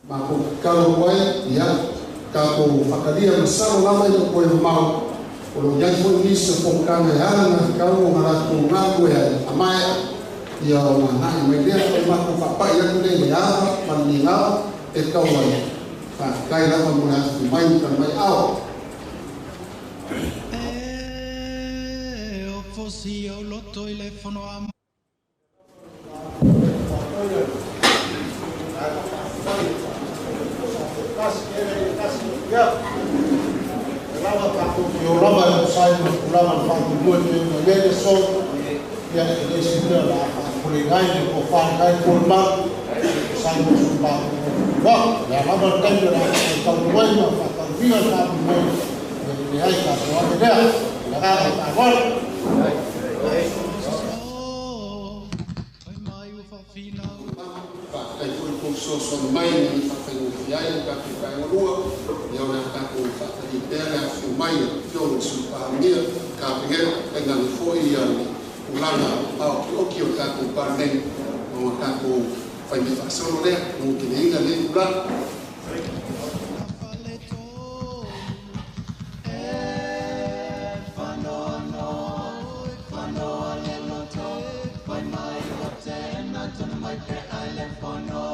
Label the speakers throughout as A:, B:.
A: Matou tatalo atu ai, ia tatou faatalia masalo lava i lou toe mamao, o lo o i ai foi nisi o fonotaga e alagatatau ona latou galulue ai, a maea ia ona agai mai lea. O le matou faapai atu lea i le ava ma le migao e tau ai. Faafetai lava mo le afifio mai ma tali mai ao.
B: E ofosi au loto i le fono a
C: lava e tusa ai ma tulaga o le faamoemoe pei ona i ai le aso, ia e le se mea o le a faafofoleina ai le tofa i lena itu o le malu e tusa ai ma sui usufono. O le a lava le taimi o le a faatautaua ai ma faataunuuina le faamoemoe, ia e leai, tatou ave lea i le agaga o le faaaloalo.
B: Fai mai ua faafinau.
A: Faafetai foi i le tou fesoasoani mai ina ia faafaigofie ai le tatou vaega lua. Ia o le a tatou faatalia pea le afifio mai o le Afioga i le Sui Palemia, Kapeneta, tainane foi le tulaga maokiokio o le tatou Palemene ona tatou faimea faasolo lea mo teleina lenei tulaga.
B: Fale tolu e fanoano fanoa le loto fai mai o tena tonu mai pe ai le fono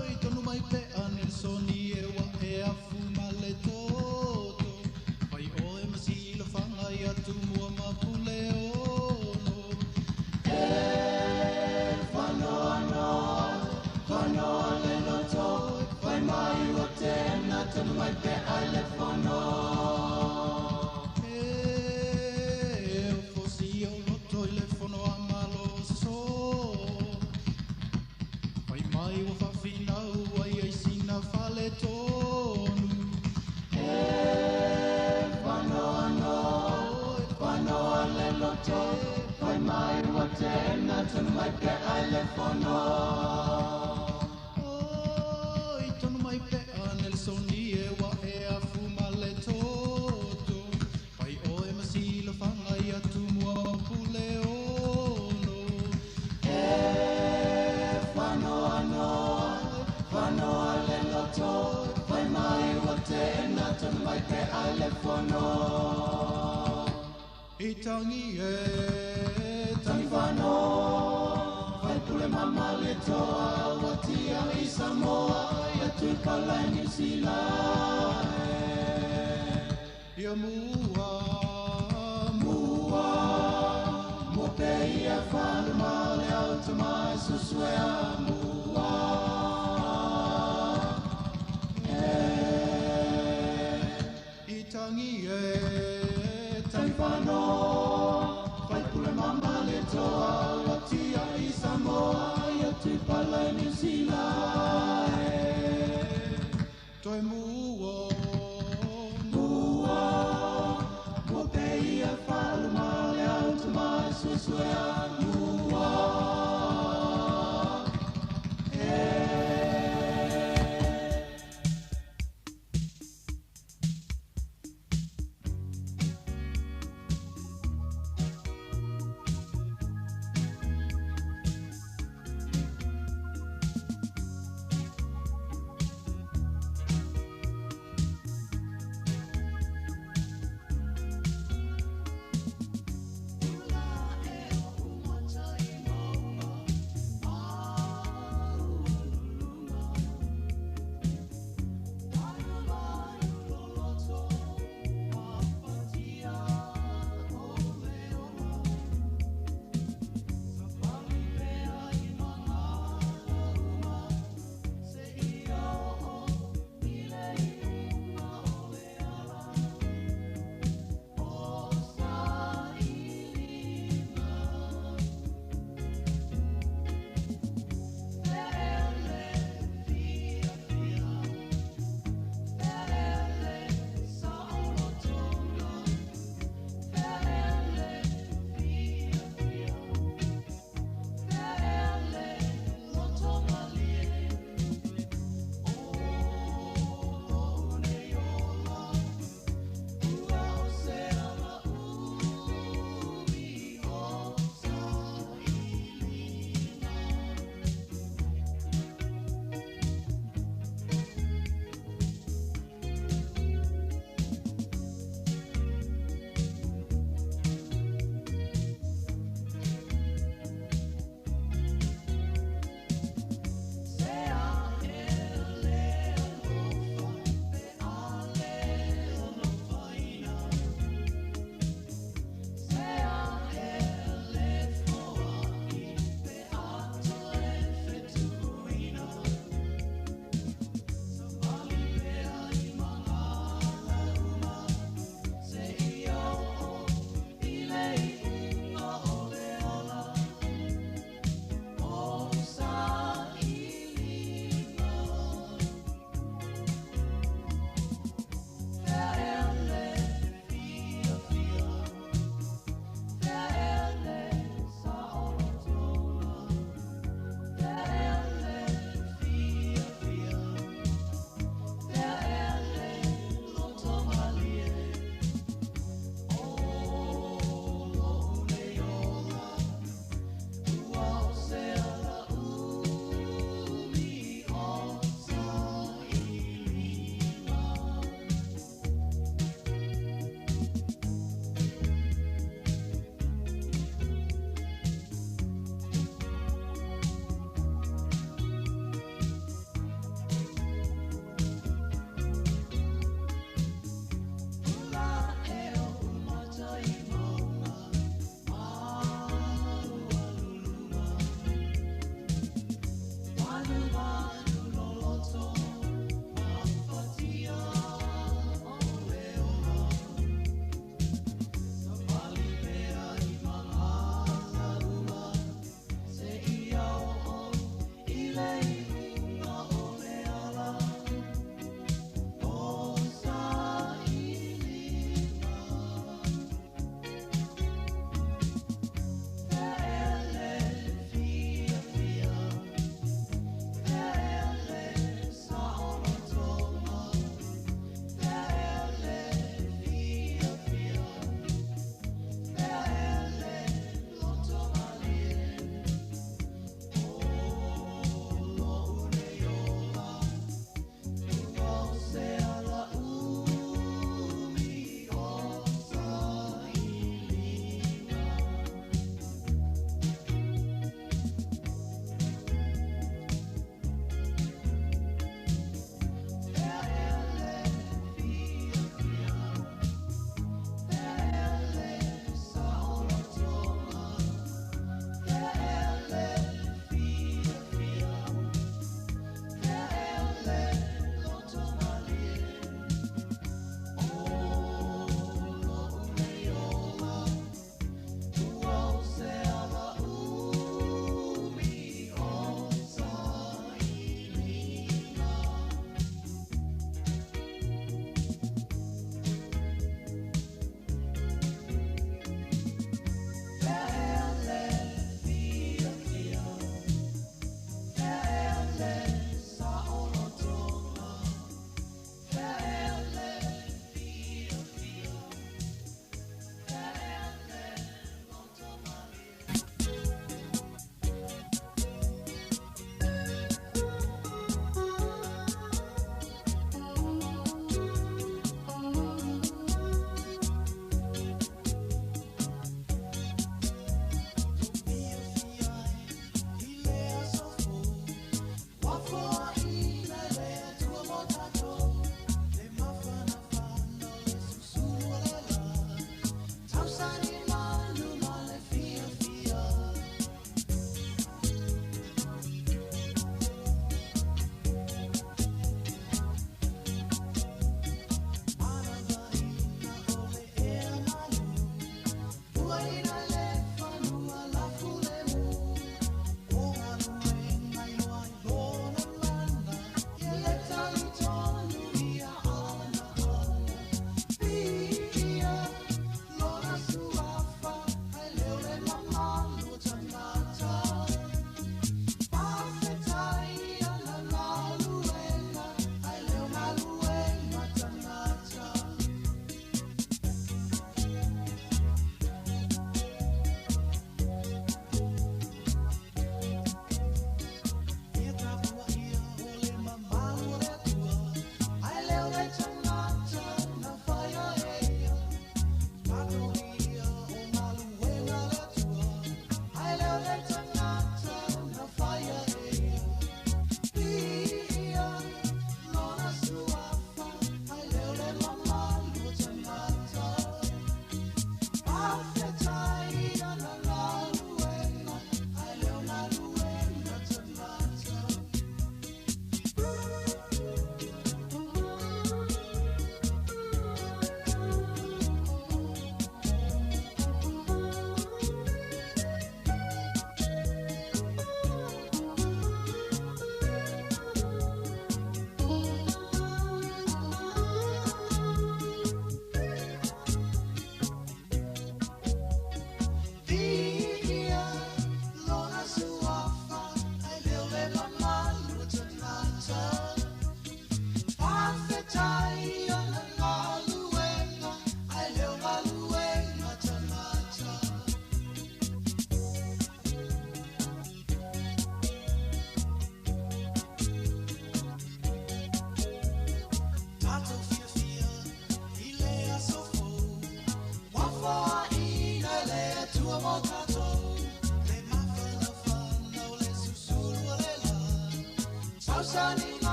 B: oi tonu mai pe Anelsoni e wa e afu ma le toto fai oe ma silo fanga ia tumua ma pule ono e fanoano fanoa le loto fai mai o tena tonu mai pe ai le fono e ofosi au loto i le fono a malo so fai mai ua faafinau ai ai sina fale tonu e fanoano fanoa le loto fai mai ua tena tonu mai pe ai le fono oi tonu mai pe Anelsoni e wa e afu ma le toto fai oe ma silo fanga ia tumua ma pule ono e fanoano fanoa le loto fai mai ua tena tonu mai pe ai le fono i tangi e tangi fano fai pule mama le toa ua tia i Samoa ia tuipala i Niu Sila ia mua mua mua pe ia whaluma le au tamai susuea mua e i tangi e tangi whano fai pule mama le toa ua tia i Samoa ia tuipala i Niu Sila e toe mua mua mua pe ia whaluma le au tamai susuea mua. Lona.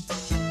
B: Four.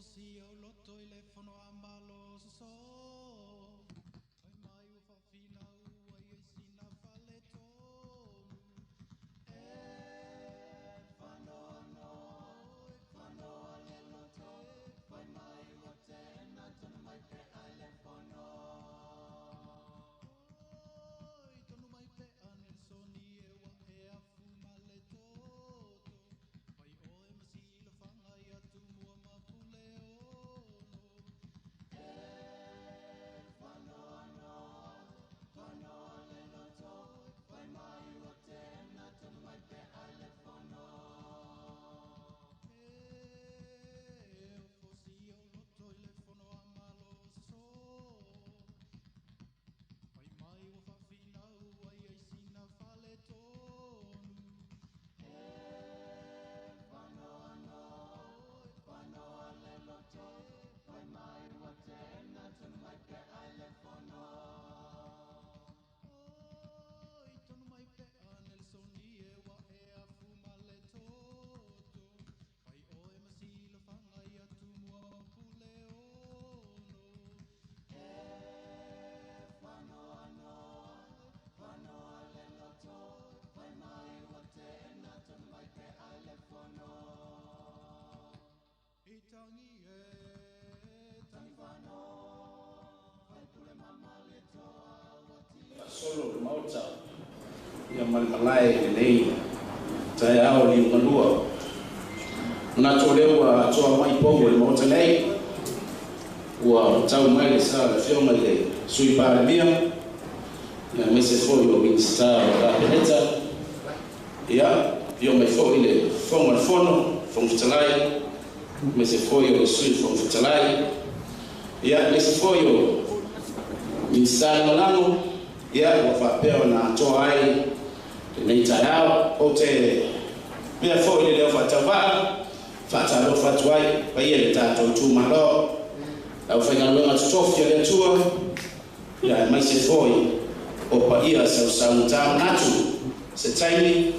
B: Fosi au loto i le fono a malo soso. Fai mai ua faafinau ai e sina fale tonu. E fanoano, e fanoa le loto. Fai mai ua tena tonu mai pe ai le fono. Oi, tonu mai pe a Nelsoni e wa e afu ma le toto. Fai oe ma silo fanga ia tumua ma pule ono. E fanoano, fanoa le loto. Fai mai ua tena tonu mai pe ai le fono. E o fosi o loto i le fono a malo soso. Fai mai ua faafinau ai ai sina fale tonu. E fanoano, fanoa le loto. Fai mai ua tena tonu mai pe ai le fono. Oi, tonu mai pe a Nelsoni e wa e afu ma le toto. Fai oe ma silo fanga ia tumua ma pule ono. E fanoano, fanoa le loto. Fai mai ua tena tonu mai pe ai le fono. I tangi e, tangi fano, fai pule mama le toa ua ti.
D: Solo le maota ia ma le malae lenei taeao liugalua. Manatu o lea ua atoa mai pou o le maota nei, ua tau mai le sa le afioga i le Sui Palemia, ia aemaise foi o Minisita o le Kapeneta, ia afio mai foi le Fofoga o le Fono, Fofoga Fetalai, aemaise foi o le Sui Fofoga Fetalai, ia aemaise foi o Minisita Lagolago, ia ua faapea ona atoa ai lenei taeao. Ou te mea foi le leo faatauvaa, faatalofa atu ai paia i le tatou itumalo, lau faigaluega totofi a le Atua, ia aemaise foi o paia sausaugata. Manatu se taimi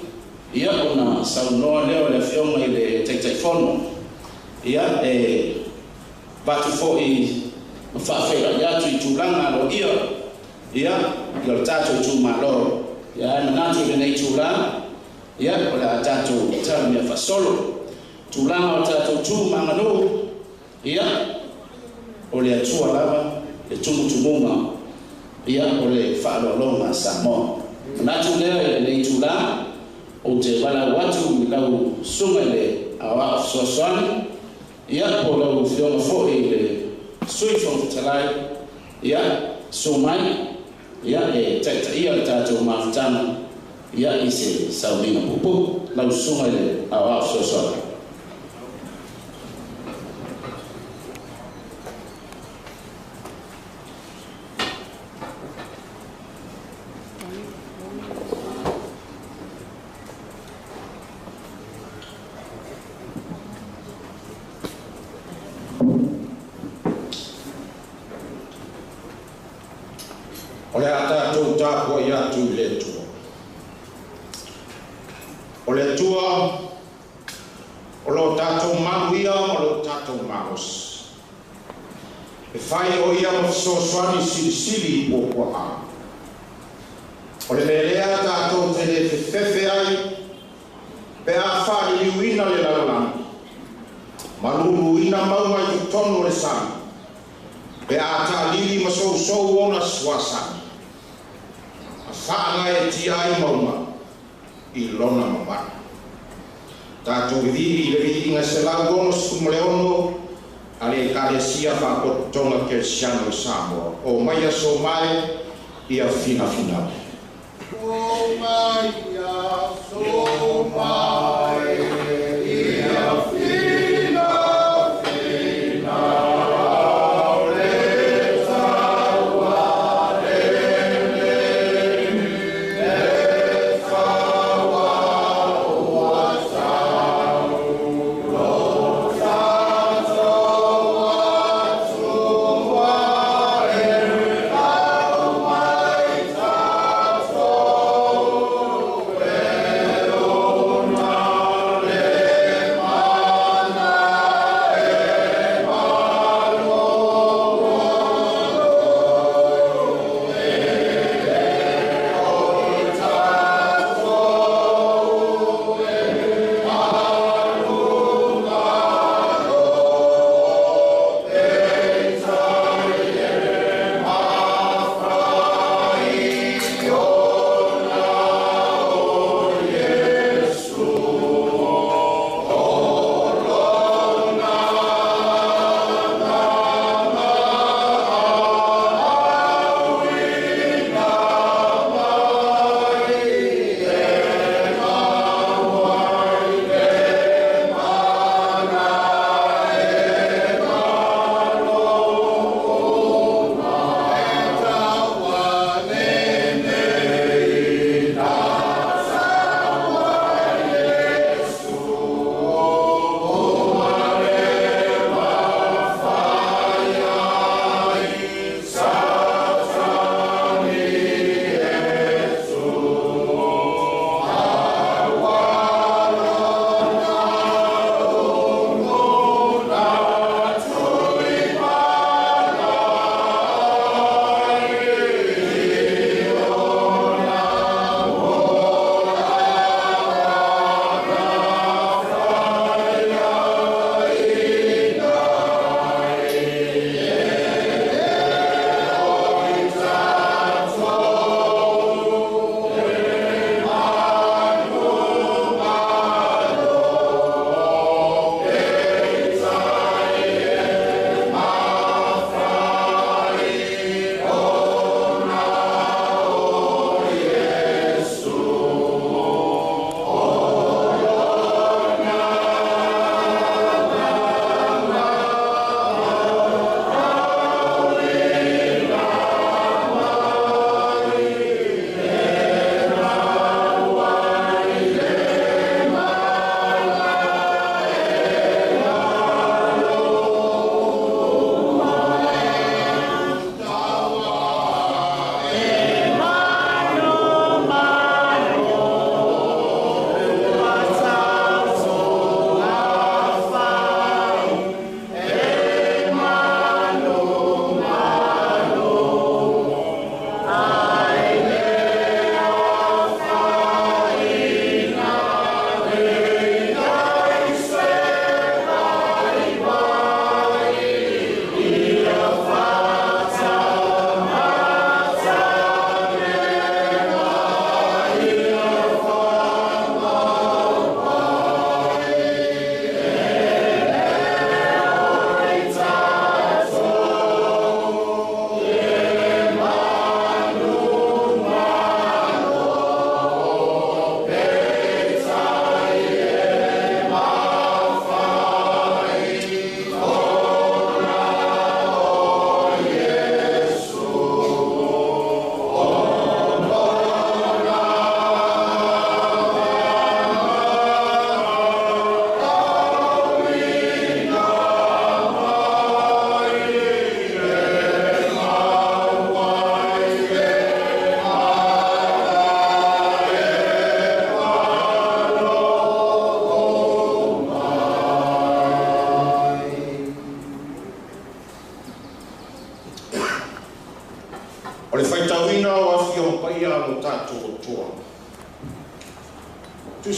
D: ia ona saunoa lea o le afioga i le Taitaifono, ia e avatu foi ma faafeiloai atu i tulaga aloaia ia i o le tatou itumalo. Ia ae manatu i lenei tulaga, ia o le a tatou talamea faasolo tulaga o tatou tu ma aganuu. Ia o le Atua lava le tumutumuga ia o le faaaloaloga a Samoa. Manatu lea i lenei tulaga ou te valaau atu i lau susuga i le Aoao Fesoasoani, ia po o lau afioga foi i le Sui Fofoga Fetalai, ia susu mai ia e taitaia le tatou mafutaga ia i se sauniga puupuu. Lau susuga i le Aoao Fesoasoani.
E: O le a tatou tapuai atu i le Atua. O le Atua o lo tatou malu ia ma lo tatou malosi. E fai o ia ma fesoasoani silisili i puapuaga. O le mea lea tatou te le fefefe ai pe a faaliliuina le lalolagi, maluluina mauga i totonu o le sami, pe a taalili ma sousou ona suasami, a faagaeatia ai mauga i lona mamalu. Tatou vivii i le viiga 166 a le Ekalesia Faapotopotoga Kerisiano i Samoa. O mai aso mae ia finafinau.
C: O mai aso mae ia finafinau le taua lelei, le faua ua tau lo tatou Atua e aumai tatou.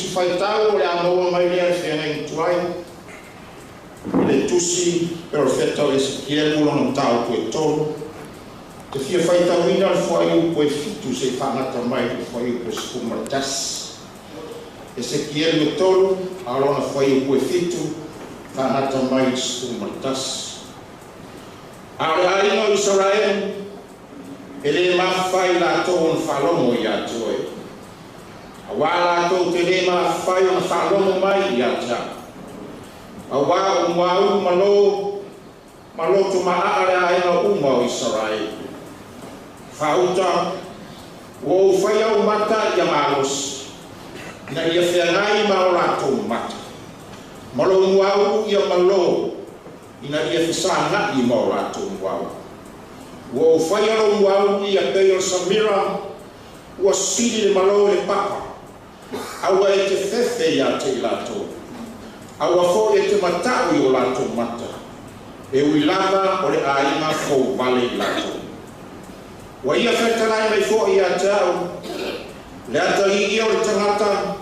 E: Faitau o le a maua mai lea i le feagaiga tuai i le tusi perofeta o Esekielu lona mataupu e 3. Te fia faitauina le fuaiupu e 7 se'i faagata mai i le fuaiupu e 11. Esekielu e 3 a lona fuaiupu e 7 faagata mai i le 11. A o le aiga o Isaraelu e lē mafai latou ona faalogo iā te oe, auā latou te lē mafai ona faalogo mai iā te a'u, auā o muaulu malo ma loto ma'a le aiga uma o Isaraelu. Faauta ua ou faia ou mata ia malosi ina ia feagai ma o latou mata, ma lou muaulu ia malō ina ia fesaga'i ma o latou muaulu. Ua ou faia lou muaulu ia pei o le samira ua sili le malō i le papa, aua e te fefe iā te i latou, aua fo'i e te mata'u i o latou mata, e ui lava o le aiga fou vale i latou. Ua ia fetalai mai fo'i iā te a'u, le atalii ia o le tagata,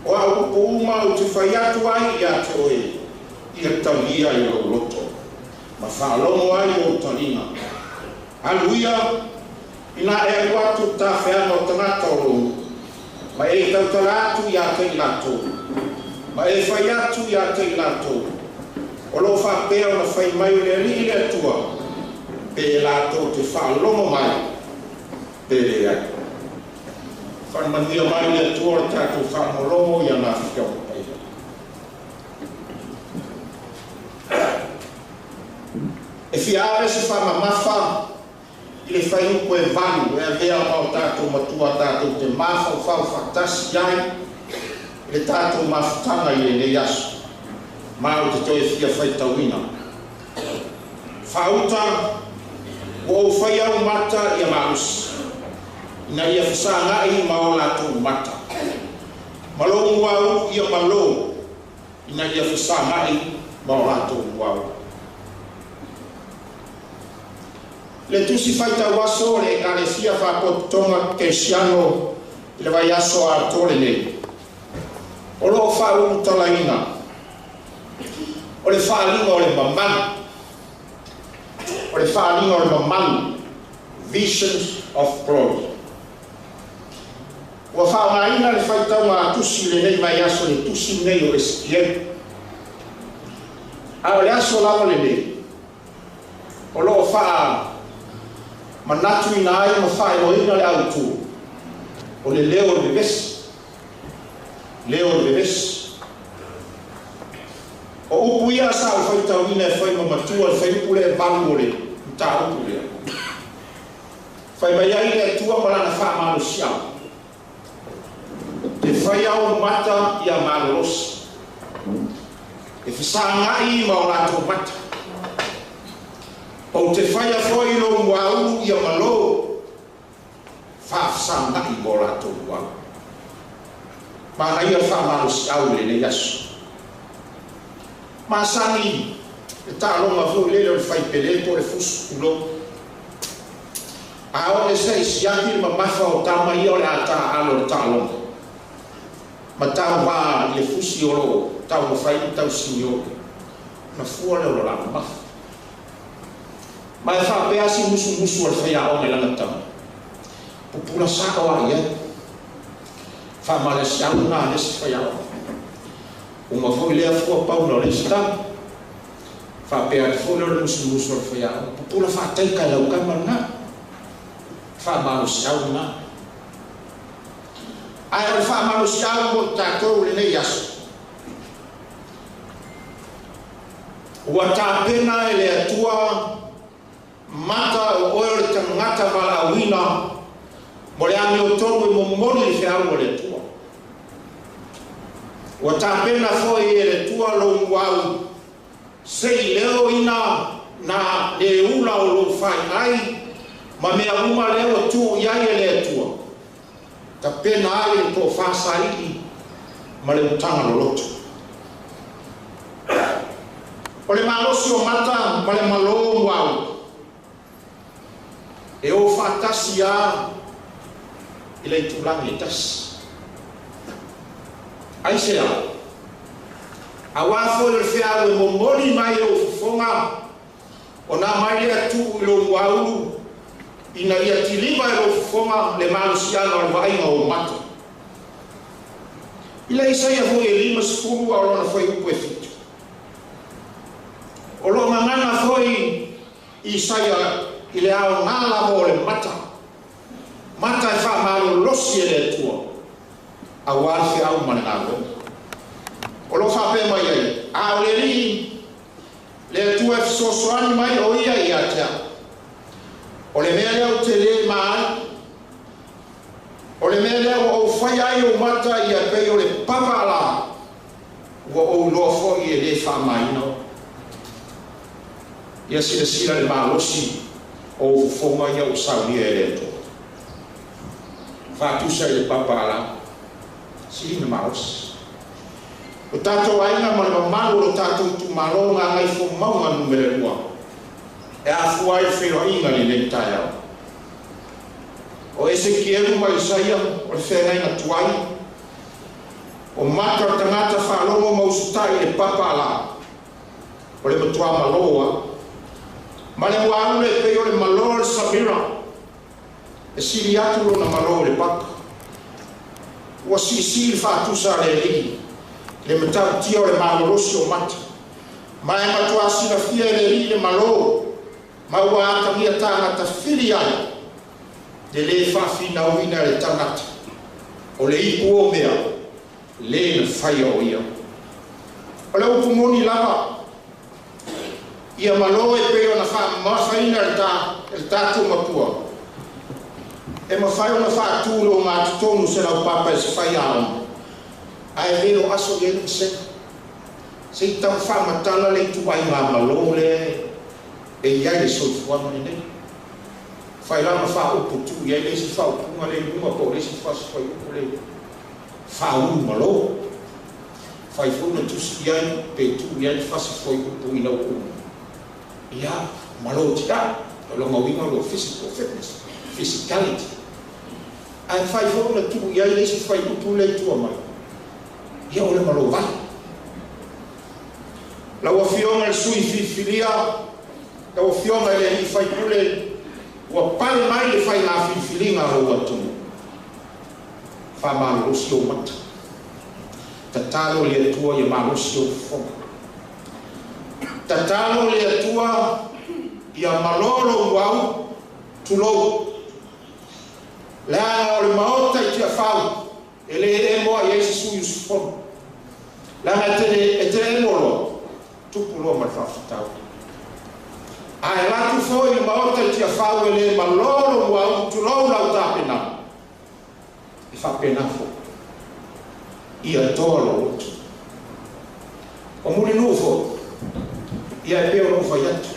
E: o a'u upu uma ou te fai atu ai iā te oe, ia talia i lou loto, ma faalogo ai ou taliga. Alu ia, ina e alu atu tafeaga o tagata o lou nu'u, ma e tautala atu iā te i latou, ma e fai atu iā te i latou, o loo faapea ona fai mai o le Alii le Atua, pe latou te faalogo mai pe leai. Faamanuia mai le Atua o le tatou faalogologo i ana Afioga Paia. E fia ave se faamamafa i le fuaiupu e 8 e avea ma o tatou matua tatou te mafaufau faatasi ai i le tatou mafutaga i lenei aso, ma ou te toe fia faitauina. Faauta ua ou faia ou mata ia malosi ina ia fesaga'i ma o latou mata, ma lou muaulu ia malō ina ia fesaga'i ma o latou muaulu. Le tusi faitauaso o le Ekalesia Faapotopotoga Kerisiano i le vaiaso atoa lenei, o loo faaulutalaina o le faaaliga o le mamalu, o le faaaliga o le mamalu, visions of glory. Ua faaaogaina le faitauga a tusi i lenei vaiaso le tusi lenei o Esekielu. A o le aso lava lenei o loo faamanatuina ai ma faailoaina le autū o le leo o le vevesi, leo o le vevesi. O upu ia sa ou faitauina e fai ma matua le fuaiupu lea e 8 o le mataupu lea. Fai mai ai le Atua ma lana faamalosiau, te faia ou mata ia malolosi, e fesaga'i ma o latou mata. Ou te faia fo'i lou muaulu ia malō, faafesaga'i ma o latou muaulu. Manaia le faamalosiau i lenei aso. Masani le taaloga foi lele o le faipelē po o le fusu, tulou. A oo se i siaki le mamafa o tama ia o le a taaalo i le taaloga, ma tauvā i le fusi o loo taumafai ma tausiniole, ona fua lea o lo la mamafa. Ma e faapea si musumusu a le faiaoga i lana tama, pupula sa'o a i ai. Faamalosiau lena a le isi faiaoga. Uma foi lea fua pauna o le isi tama. Faapea atu foi lea o le musumusu a le faiaoga, pupula faataika e lau tama lena. Faamalosiau lena. Ae o le faamalosiau mo i tatou i lenei aso, ua tapena e le Atua mata o oe o le tagata valaauina mo le amiotonu e momoli le feau a le Atua. Ua tapena foi e le Atua lou muaulu se'i leoina na le ula o lou fai'ai ma mea uma lea ua tuu i ai e le Atua, tapena ai le tofā saili ma le utaga loloto. O le malosi o mata ma le malō muaulu e o faatasi a i le itulagi e tasi. Aisea? Auā foi o le feau e momoli mai e ou fofoga, ona aumai lea tuu i lou muaulu, ina ia kiliva e lou fofoga le malosiaga o le vaaiga o ou mata. I le Isaia foi e 50 a o lona fuaiupu e 7. O lo o gagana foi Isaia i le aoga lava o le mata, mata e faamalolosi e le Atua, auā le feau ma le galuega. O lo o faapea mai ai, A o le Alii, le Atua e fesoasoani mai o Ia ia te au. O le mea lea ou te le ma ai, o le mea lea ua ou faia ai ou mata ia pei o le papa alā, ua ou iloa foi e lē faamaina oe. Ia silasila i le malosi o ou fofoga ia ua saunia e le Atua. Faatusa i le papa alā, sili ona malosi. O tatou aiga ma le mamalu o lo tatou itumalo Gagaifomauga Nu.2 e afua ai le feiloaiga i lenei taeao. O Esekielu ma Isaia o le feagaiga tuai, o mata o le tagata faalogo ma usitai i le papa alā, o le matua malō lava. Ma le muaule e pei o le malō o le samira, e sili atu lona malō i le papa. Ua siisii le faatusa a le Alii i le matautia o le malolosi o mata, ma e matuā silafia e le Alii le malō, ma ua atagia tagata fili ai le lē faafinauina e le tagata o le ipu o mea lē na faia o ia. O le upu moni lava, ia malo e pei ona faamamafaina e le tatou matua, e mafai ona faatu le ogatotonu se laupapa e se faiaoga, ae velo aso i ai le vasega. Se i tau faamatala le ituaiga malo lea e i ai le soifuaga lenei. Fai la ma faaupu tuu i ai le isi faaupuga lea i luga po o le isi fasi fuaiupu lea i luga. Faaulu malo. Fai foi ona tusi i ai pe tuu i ai le fasi fuaiupu ina ua uma. Ia, malo ti'a. O lona uiga o lou physical fitness, physicality. Ae mafai foi ona tuu i ai le isi fuaiupu lea i tua mai, ia o le malo vale. Lau Afioga i le sui filifilia, lau Afioga i le alii faipule, ua pale mai le faiga filifiliga a lou atunuu. Faamalolosi ou mata. Tatalo i le Atua ia malosi ou fofoga. Tatalo i le Atua ia malo lou muaulu, tulou. Leaga o le Maota i Tiafau e lē emo ai i ai se sui usufono. Leaga e te e te emo loa, tupu loa ma le faafitauli. A e alu atu foi i le Maota i Tiafau e lē malo lou muaulu, tulou lau tapenaga, e faapena foi. Ia toa lou loto. O Mulinuu foi, ia e pei ona ou fai atu,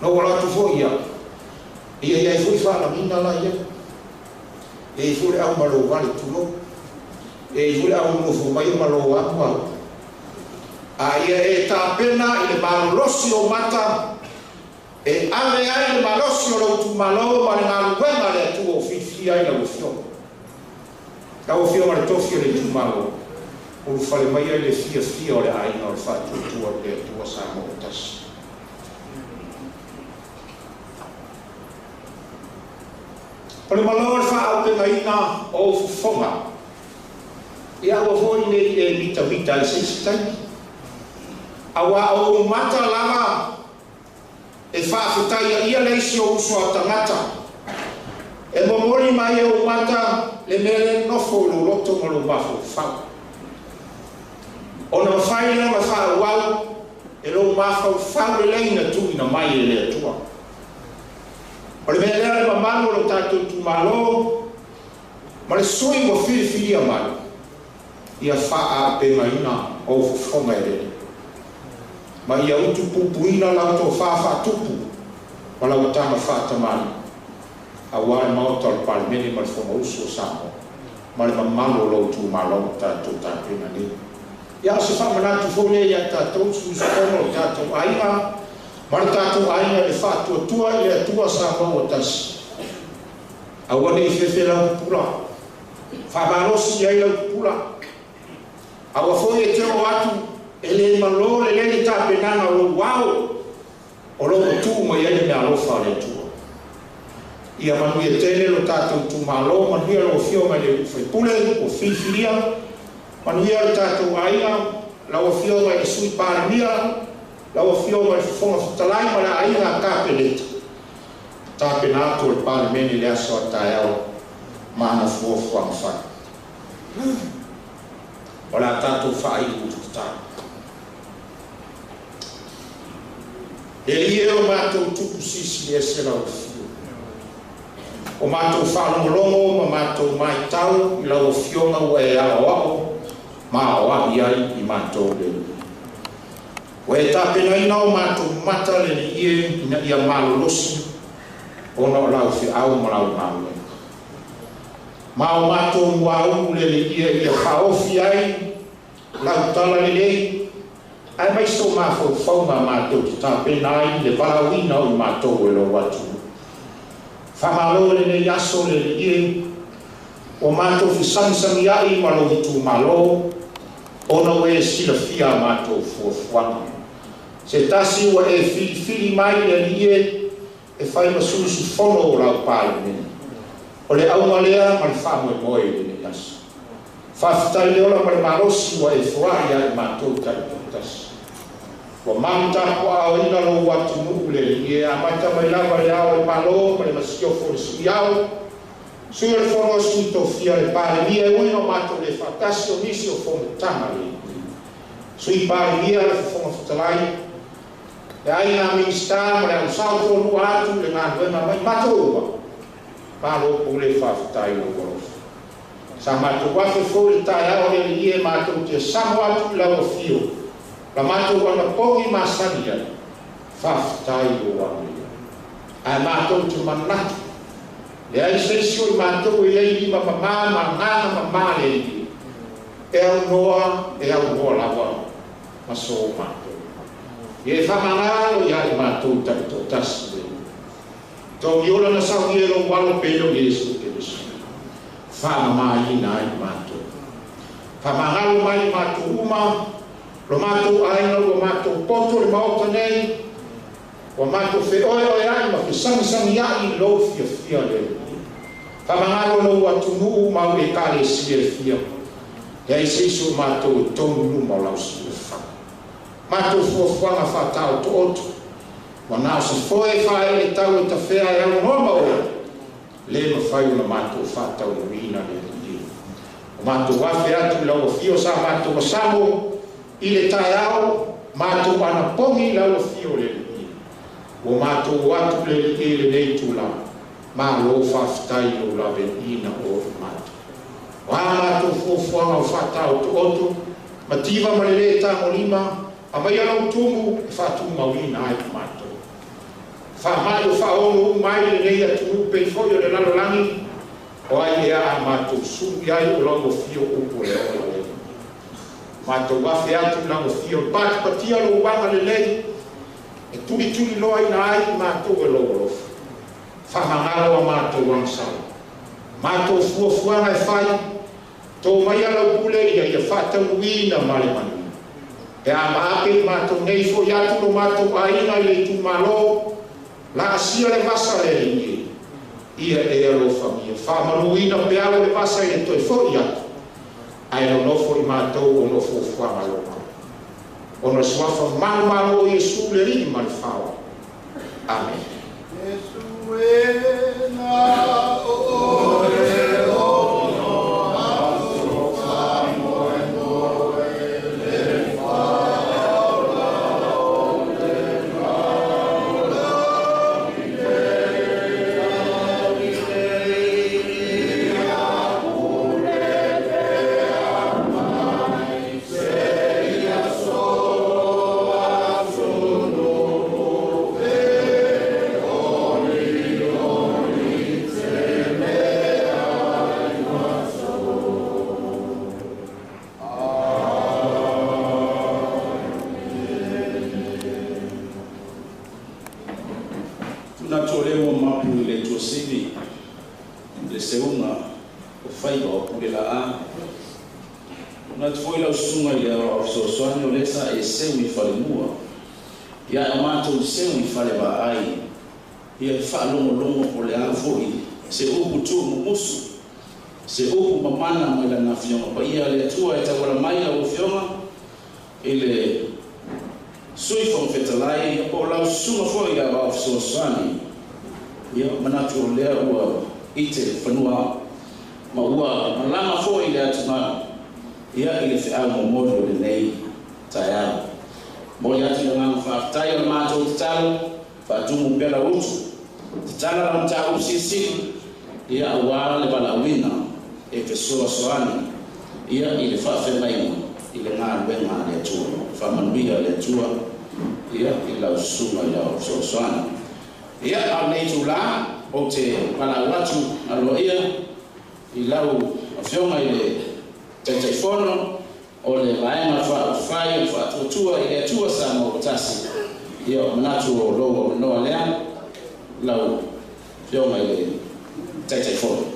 E: na ou alu atu foi ia, ia i ai foi faalagiga la i ai. E i ai foi le au malo vale, tulou. E i ai foi le au nonofo mai o malo atu au. A ia e tapena i le malolosi o mata e ave ai le malosi o lou itumalo ma le galuega a le Atua ua filifilia ai lau Afioga. Lau Afioga i le Tofi o le itumalo, ulufale mai ai le fiafia o le aiga o le Faatuatua i le Atua Samoa ua Tasi. O le malo o le faaaupegaina o ou fofoga, ia aua foi ne i e mitamita ai se isi taimi, auā o ou mata lava e faafetaia ia le isi o uso a tagata, e momoli mai e ou mata le mea lea nofo i lou loto ma lou mafaufau. Ona mafai lea ona faaauau e lou mafaufau lelei na tuuina mai e le Atua. O le mea lea le mamalu o lo tatou itumalo ma le sui ua filifilia mai, ia faaaupegaina ou fofoga e lelei, ma ia utupupuina lau tofa faatupu ma lau taga faatamalii, aua le Maota o le Palemene ma le Fonousu o Samoa ma le mamalu o lou itumalo ua tatou tapena nei. Ia, o se faamanatu foi lea ia tatou sui usufono o le tatou aiga ma le tatou aiga i le faatuatua i le Atua Samoa ua tasi. Aua ne i fefe lau pupula. Faamalosi i ai lau pupula. Aua foi e te o atu e le malo le lele tapenaga o lou ao o lou tuu mai ai le meaalofa a le Atua. Ia manuia tele lo tatou itumalo, manuia lau Afioga i le Faipule ua filifilia, manuia le tatou aiga, lau Afioga i le Sui Palemia, lau Afioga i le Fofoga Fetalai ma le aiga Kapeneta, tapena atu o le Palemene i le aso a taeao ma ana fuafuaga fai. O le a tatou faaili tatalo. E lie o matou tupu sisi ese lau afio. O matou faalogologo ma matou maitau i lau afioga ua e aoao ma aoai ai i matou le. Ua e tapenaina o matou mata le alii e ina ia malolosi ona o lau feau ma lau galuega. Ma o matou muaulu le alii e ia faaofi ai lau tala lelei ae mai so mafaufauga matou te tapena ai le valaauina o i matou e lou atunuu. Faamalo lenei aso le alii e ua matou fesagisagi ai ma lou itumalo ona ua e silafia a matou fuafuaga. Se tasi ua e filifili mai le alii e e fai ma sui usufono o lau Palemene. O le auga lea ma le faamoemoe i lenei aso. Faafetai le ola ma le malosi ua e foai ia i matou taitoatasi. Ua malu tapuaaoina lou atunuu le alii e amata mai lava le ao o le Malo ma le masiofo o le Sui Ao, Sui o le Fono a Sui Tofia, le Palemia e ui o matou le faatasi o nisi o fonotaga le Sui Palemia, le Fofoga Fetalai, le aiga Minisita ma le ausao toalua atu le galuega mai matou uma. Malo pule faafetai lou alofa. Sa matou afe foi le taeao le alii e matou te samo atu i lau afio la matou anapogi masani ai. Faafetai lou agalelei. Ae matou te manatu leai se isi o i matou e iai lima mamā ma agaga mamā le alii e aunoa e aunoa lava ma so matou. Ia e faamagalo ia i matou taitoatasi le alii. Togi ola na saunia e lou alo pele o Iesu Keriso. Faamamaina ai matou. Faamagalo mai i matou uma, lo matou aiga ua matou poto le maota nei, ua matou feoeoeai ma fesagisagiai i lou fiafia le alii. Faamagalo lou atunuu ma au ekalesia e fia, leai se isi o matou e tonu i luma o lau silafaga. Matou fuafuaga faataotooto, ua na o se foe faaele tau e tafea e aunoa ma oe, le mafai ona matou faataunuuina le alii. O matou afe atu i lau afio sa matou asamo i le taeao, matou anapogi i lau afio le alii. Ua matou o atu le alii i lenei tulaga, malo faafetai i lou laveaiina o i matou. O a matou fuafuaga o faataotooto, mativa ma le lē tagolima, amaia lau tumu e faatumauina ai i matou. Faamai o faaono uma ai lenei atunuu pei foi o le lalolagi, o ai ea a matou sulu i ai o lau afio upu o le ola le. Matou afe atu i lau afio patipatia lou agalelei e tulituliloaina ai i matou e lou alofa. Faamagalo a matou agasala. Matou fuafuaga e fai, tō maia lau pule ia ia faataunuuina ma le manuia. Pe a maape i matou nei foi atu lo matou aiga i le itumalo, laasia le vasa le alii e. Ia e alofagia. Faamanuina peau o le vasa i le toe foi atu. Ae nonofo i matou ona o fuafuaga loma. Ona o le suafa manumalo o Iesu le Alii ma le Faaola. Amene.
B: Iesu e na oe ono aso faamoemoe le faaola o le lalolagi nei ia pule pea mai seia so atunuu e olioli tele ai matou.
D: Manatu o lea ua mapu i le Tuasivi le seuga o faiva o Pulelaa. Manatu foi lau susuga i le aoao fesoasoani o lea sa e seu i falemua. Ia e o matou seu i fale vaai. Ia e faalogologo po o le a foi se upu tuumumusu, se upu mamana mai lana Afioga Paia a le Atua e tauala mai lau Afioga i le Sui Fofoga Fetalai, ia po o lau susuga foi i le aoao fesoasoani. Ia manatu o lea ua ite fanua ma ua malama foi le atugalu ia i le feau momoli o lenei taeao. Momoli atu le agaga faafetai. O le matou tatalo, faatumu pea lau utu, tatala lau mataupu silisili ia aua le valaauina e fesoasoani ia i le faafeagaiga i le galuega a le Atua. Faamanuia le Atua ia i lau susuga i lau fesoasoani. Ia, a o lenei itulā ou te valaau atu aloaia i lau Afioga i le Taitaifono o le Vaega Faaupufai o le Faatuatua i le Atua Samoa ua Tasi. Ia, o manatu o lou avanoa lea lau Afioga i le Taitaifono.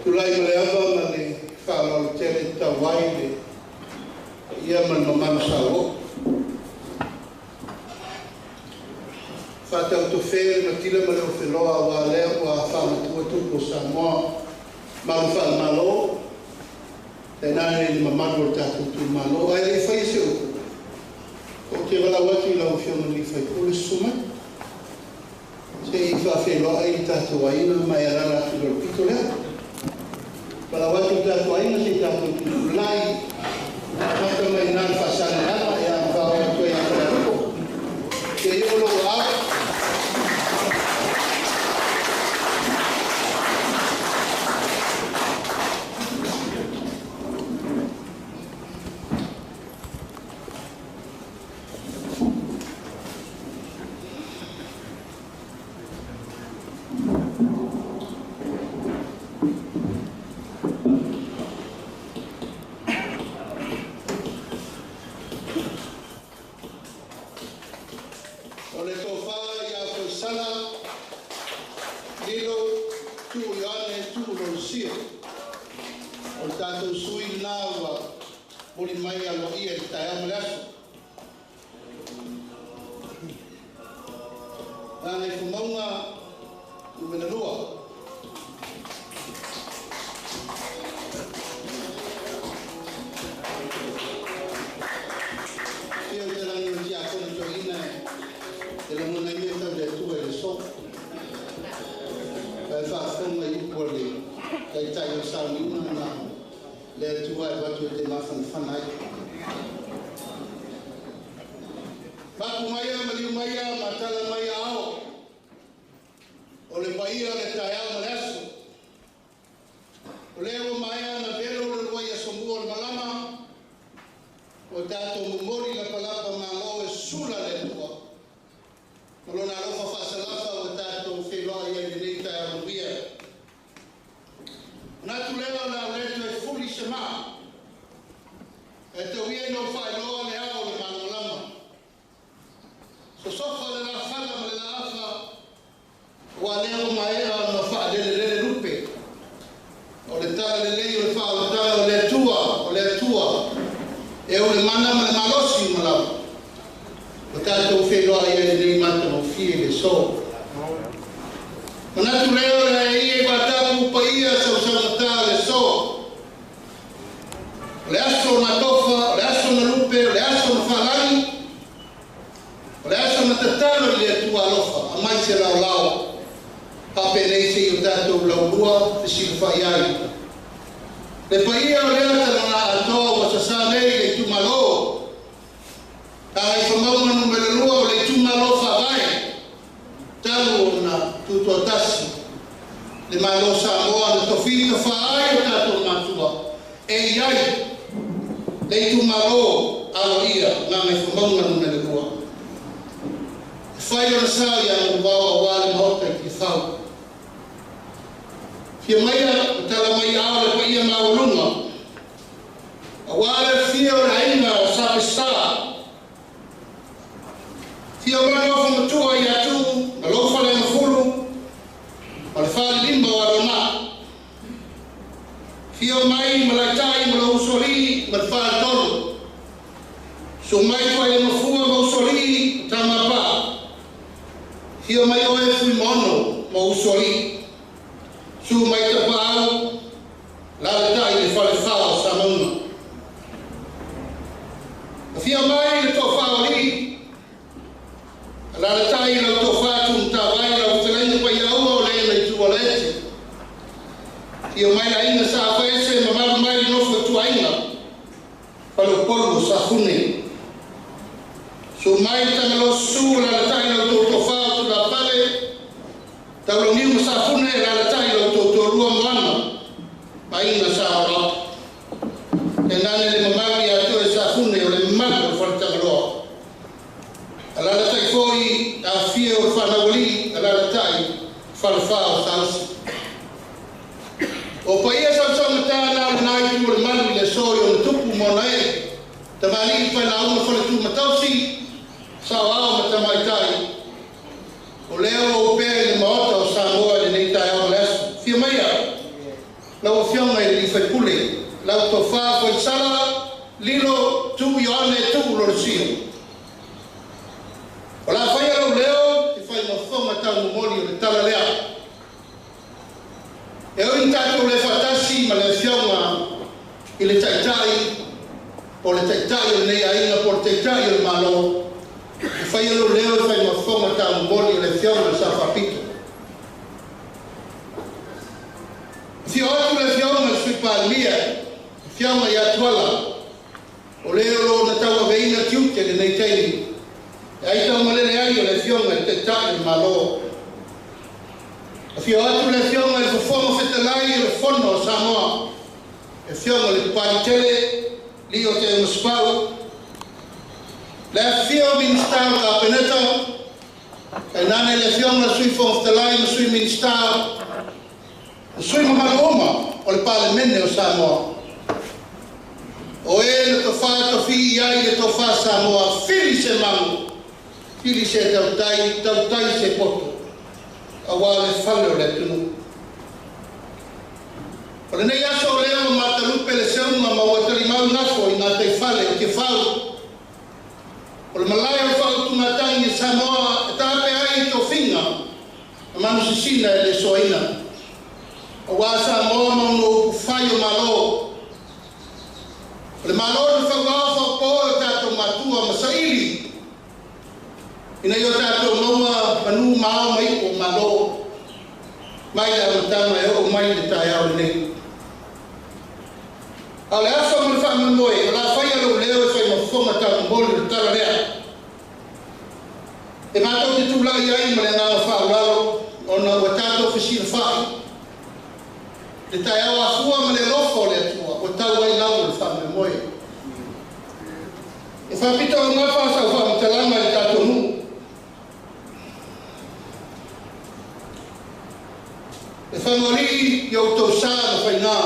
C: Tulai ma le ava ma le faaaloalo tele tau ai le paia ma le mamalu sauoo. Faatautofe le matila ma le ofeloa aua lea ua faamatua tupu o Samoa malu faalemalo, tainane le mamalu o le tatou itumalo. Ae le i faia se upu, ou te valaau atu i lau Afioga i le sui usufono, susu mai se i faafeiloai le tatou aiga ma e alaala atu i le pito lea. Valaau atu i le tatou aiga se i tatou tutulai amata mai ina le faasalelega ia ma faaoo atu ai ia Falealupo. Se i oo lou aao. O le tofa ia Foisala Lilo Tuu Ioane Tuu Lolosia. O le tatou sui lena ua moli mai aloaia i le taeao ma le aso. Gagaifomauga 2. Ia o te langi o tiakono toeaina e lagona ai mea tau le Atua i le aso. Ae faafofoga i upu a le Taitai o le sauniga na le Atua e avatu e te mafanafana ai. Mapu maia, maliu maia, matala mai ao. O le paia o le taeao ma le aso. O lea ua maea na velo le luai aso mua o le malama. O tatou momoli lapalapa malo e sula le Atua. Ma lona alofa faasalafa ua tatou feiloai ai lenei taeao manuia. Manatu lea o le a ou le toe fuli se maa. E tau ia ina ou faailoa le ao o le malamalama. Sosofa le lafala ma le laafa, ua lea ua maea ona faalelelele lupe. O le tala lelei o le faaolataga o le Atua, o le Atua, e ou le mana ma le malosi uma lava. Ua tatou feiloai ai lenei matagofie i le aso. Manatu lea o le a ia i vaatapu paia sausaugata o le aso. O le aso na tofa, o le aso na lupe, o le aso na faalagi, o le aso na tatalo i le Atua alofa, aumai se laolao. Faapenei se i o tatou laulua fesilafai ai. Le paia o lea talaga atoa ua sasā nei le itumalo. Gagaifomauga 2 o le itumalo faavae talu ona tutoatasi le Malo o Samoa na tofi tofā ai o tatou matua e i ai le itumalo aloaia Gagaifomauga 2. E fai lona sao ia Manuvao aua le Maota i Tiafau.
A: Fia maia o tala mai ao le paia maualuga. Auā le afio o le aiga o Sa Peseta. Fia mai nofo matua ia Tu'u ma lou Faleagafulu ma le falelima o Alona. Fia mai Malaitai ma lou usoalii ma le faletolu. Susu mai Tuailemafua ma usoalii ma Tamapaa. Fia mai oe Fuimaono ma usoalii. Susu mai Tapaau, lalatai le falefā o Samauga. Afia mai le tofa o alii, alalatai lau tofa Tumatavai, lau fetalaiga Paiaua o le na itu o Laete. Afio mai le aiga Sa Afaese, mamalu mai le nofo ituaiga faleupolu o Safune. Susu mai le Tagaloa susu, alalatai lau tou tofa o Tulafale, Taulauniu ma Safune, alalatai lau tou toalua Moana ma aiga Sa Olaopa. Tainane le mamalu ia te oe Safune o le mamalu o le Faletagaloa. Alalatai foi afifio o le fanaualii, alalatai falefā o Sausi. O paia sausaugata na o lena itu o le malu i le aso i ona tupu ma ona ee, tamalii failauga faletumatausi, saoao ma tamaitai, o lea ua opea i le Maota o Samoa i lenei taeao ma le aso. Afio maia lau Afioga i le sui usufono, lau Tofa Foisala Lilo Tu'u Ioane Tu'u Lolesio. O la faia lou leo e fai mafofoga taumomoli o le tala lea. E ui ina tatou le faatasi ma le Afioga i le Taitai, po o le Taitai o lenei aiga, po o le Taitai o le Malo, e faia lou leo e fai mafofoga taumomoli o le Afioga i le Sao Faapito. Afio atu le Afioga i le Sui Palemia, Afioga ia Tuala, o le o lo o na tauaveina tiute i lenei taimi, e aitaumalele ai o le Afioga i le Taitai o le Malo. Afio atu le Afioga i le Fofoga Fetalai o le Fono a Samoa, le Afioga i le Papalitele, Lio Te Augasepau, le afifio o Minisita o le Kapeneta, tainane le Afioga i le Sui Fofoga Fetalai ma Sui Minisita, ma sui mamalu uma o le Palemene o Samoa. O e na tofa tofii i ai le tofa Samoa, fili se magu, fili se tautai, tautai se poto, auā le fale o le atunuu. O lenei aso o lea ua matalupe le seuga ma ua talimau gafo i gataifale o Tiafau. O le malae o le faautugatagi a Samoa e taape ai i tofiga ma manusisina e le soaina. Auā Samoa ma ona upufai o Malo. O le Malo na fauao faaopoo e o tatou matua ma saili ina ia o tatou maua manu ma ao ma iu o Malo mai le amataga e oo mai i le taeao lenei. A o le aso ma le faamoemoe, o le a faia lou leo e fai ma fofoga taumomoli o le tala lea. E matou te tulai ai ma le agaga faaaloalo ona ua tatou fesilafai le taeao afua ma le alofa o le Atua ua tau ai lau o le faamoemoe. E faapito augafa sau faamatalaga i le tatou nuu. E fagoalii i outou sa ma faiga.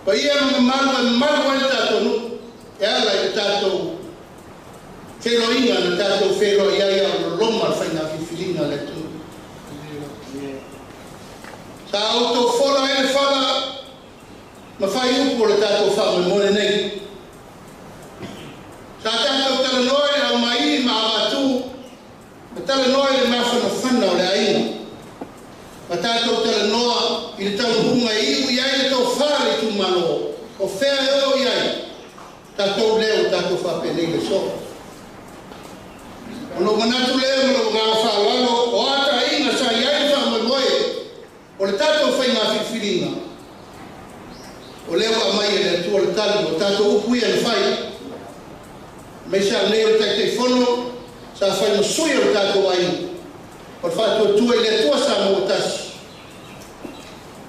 A: Paia ma mamalu e mamalu ai le tatou nuu e ala i le tatou feiloaiga na tatou feiloai ai a o loloma le faiga filifiliga a le atunuu. Sa outou fola ai le fala ma fai upu o le tatou faamoemoe lenei. Sa tatou talanoa i le aumai ma avatu ma talanoa i le mafanafana o le aiga. Ma tatou talanoa i le taunuuga e iu i ai le tofa a le itumalo, o fea e oo i ai tatou lea ua tatou faapenei le aso. Ona ou manatu lea ma lou agaga faaaloalo, o a taaiga sa i ai le faamoemoe o le tatou faiga filifiliga, o lea ua aumai e le Atua le tali o tatou upu ia na fai. Aemaise lava lenei o le Taitaifono sa fai ma sui o le tatou aiga o le Faatuatua i le Atua Samoa ua tasi.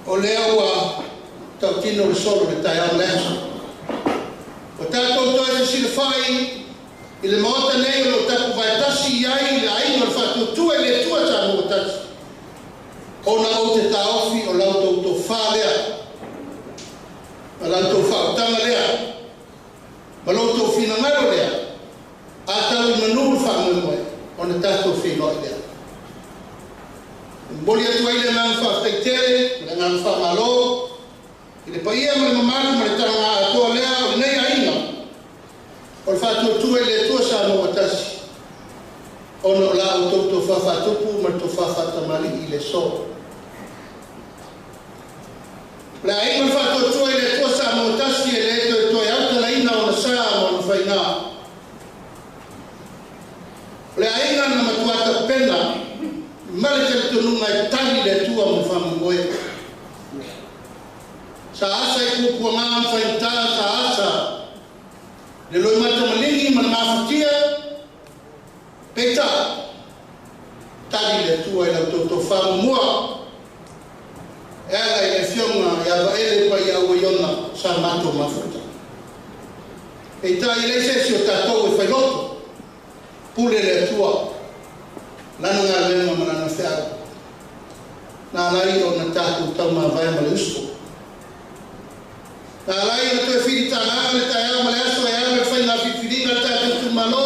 A: O lea ua tautino le solo i le taeao ma le aso. Ua tatou toe fesilafai i le Maota nei o lo o tapuvae tasi i ai le aiga o le Faatuatua i le Atua Samoa ua tasi. Ona o te taofi o lau tau lea, ma lau tau whaotanga lea, ma lau tau finangalo lea, a tau i manu le whaamoemoe, ona tātou whenoi lea. Mboli atu ai le nganga whaafetaitere, le nganga whaamalo, i le paia ma le mamalu ma le taranga atoa lea o lenei aiga, o le whaatuatua i le Atua Samoa ua tasi, ona o la o tou whaafatupu ma le tau whaafatamali i le so. Le aiga le whaatuatua i le Atua Samoa tasi e le toe toe autalaina o na sa ma ona whainga. Le aiga na matuata pena, male te tununga e tali le Atua mo whamongoe. Sa asa i pupua ngā whainta, sa asa le loi mata malingi ma le mafutia, peita, tali le Atua i lau tautou whamumua. E ala i le fionga i ava ele pa i aua iona sa matou mafuta. Peita i le sesi o tātou e whailoto, pule le Atua, lana ngā lenga ma lana wheau. Nā lai o na tātou tau mavae ma le usko. Nā lai o na toe whiri tānganga le taeao ma le aso e ala le whai ngā whiwhiringa le tātou tūmalo,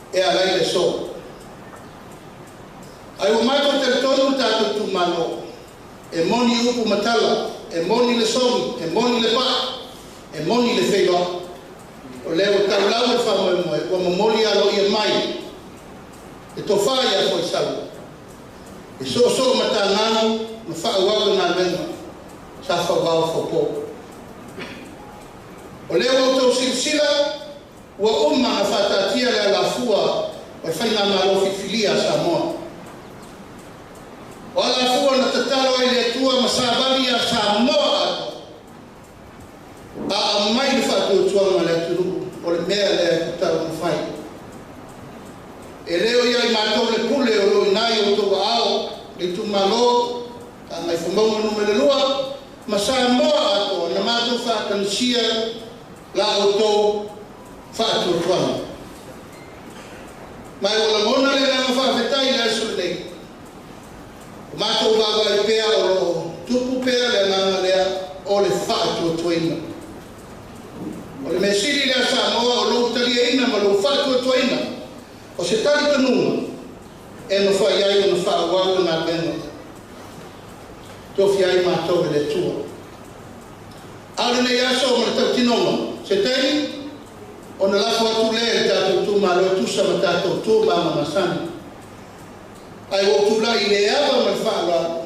A: e alai le so. Ai ua mātou te tonu le tātou tūmalo, e moni upu matala, e moni le sogi, e moni le pā, e moni le wheiloa. O leo taulau le whamoemoe, ua momoli alo ia mai, e tō whai a foi sau. E so so matangano, ma whaauau ngā lenga, sa whawau whapo. O leo au tau silasila, ua uma na whatatia le alafua o le whainga malo whiwhilia Samoa. O alafua na tatalo ai le Atua ma savali a Samoa ato. A amai le whaatuatuanga le atunuu o le mea lea e tatau na whai. E leo ia i mātou le pule o lo inai o tau ao, le tūmalo, a ngai whamaunga numere lua, ma Samoa ato na mātou whaakanisia la o tau whaatuatuanga. Mai o langona le nanga whaafetai le aso nei. O mātou wawa i pea o lo tupu pea le nanga lea o le whaatuatuaina. O le mesiri lea Samoa o lou taliaina ma lou whaatuatuaina. O se tali tanunga e no whai ai o na whaawau ngā benga. Tofi ai mātou e le Atua. Aore nei aso ma le tautinonga. Se tei, o na lafo atu le le tātou tūmalo e tusa ma tātou tū ma masani. Ai o tūlai i le ava ma le whaaloalo.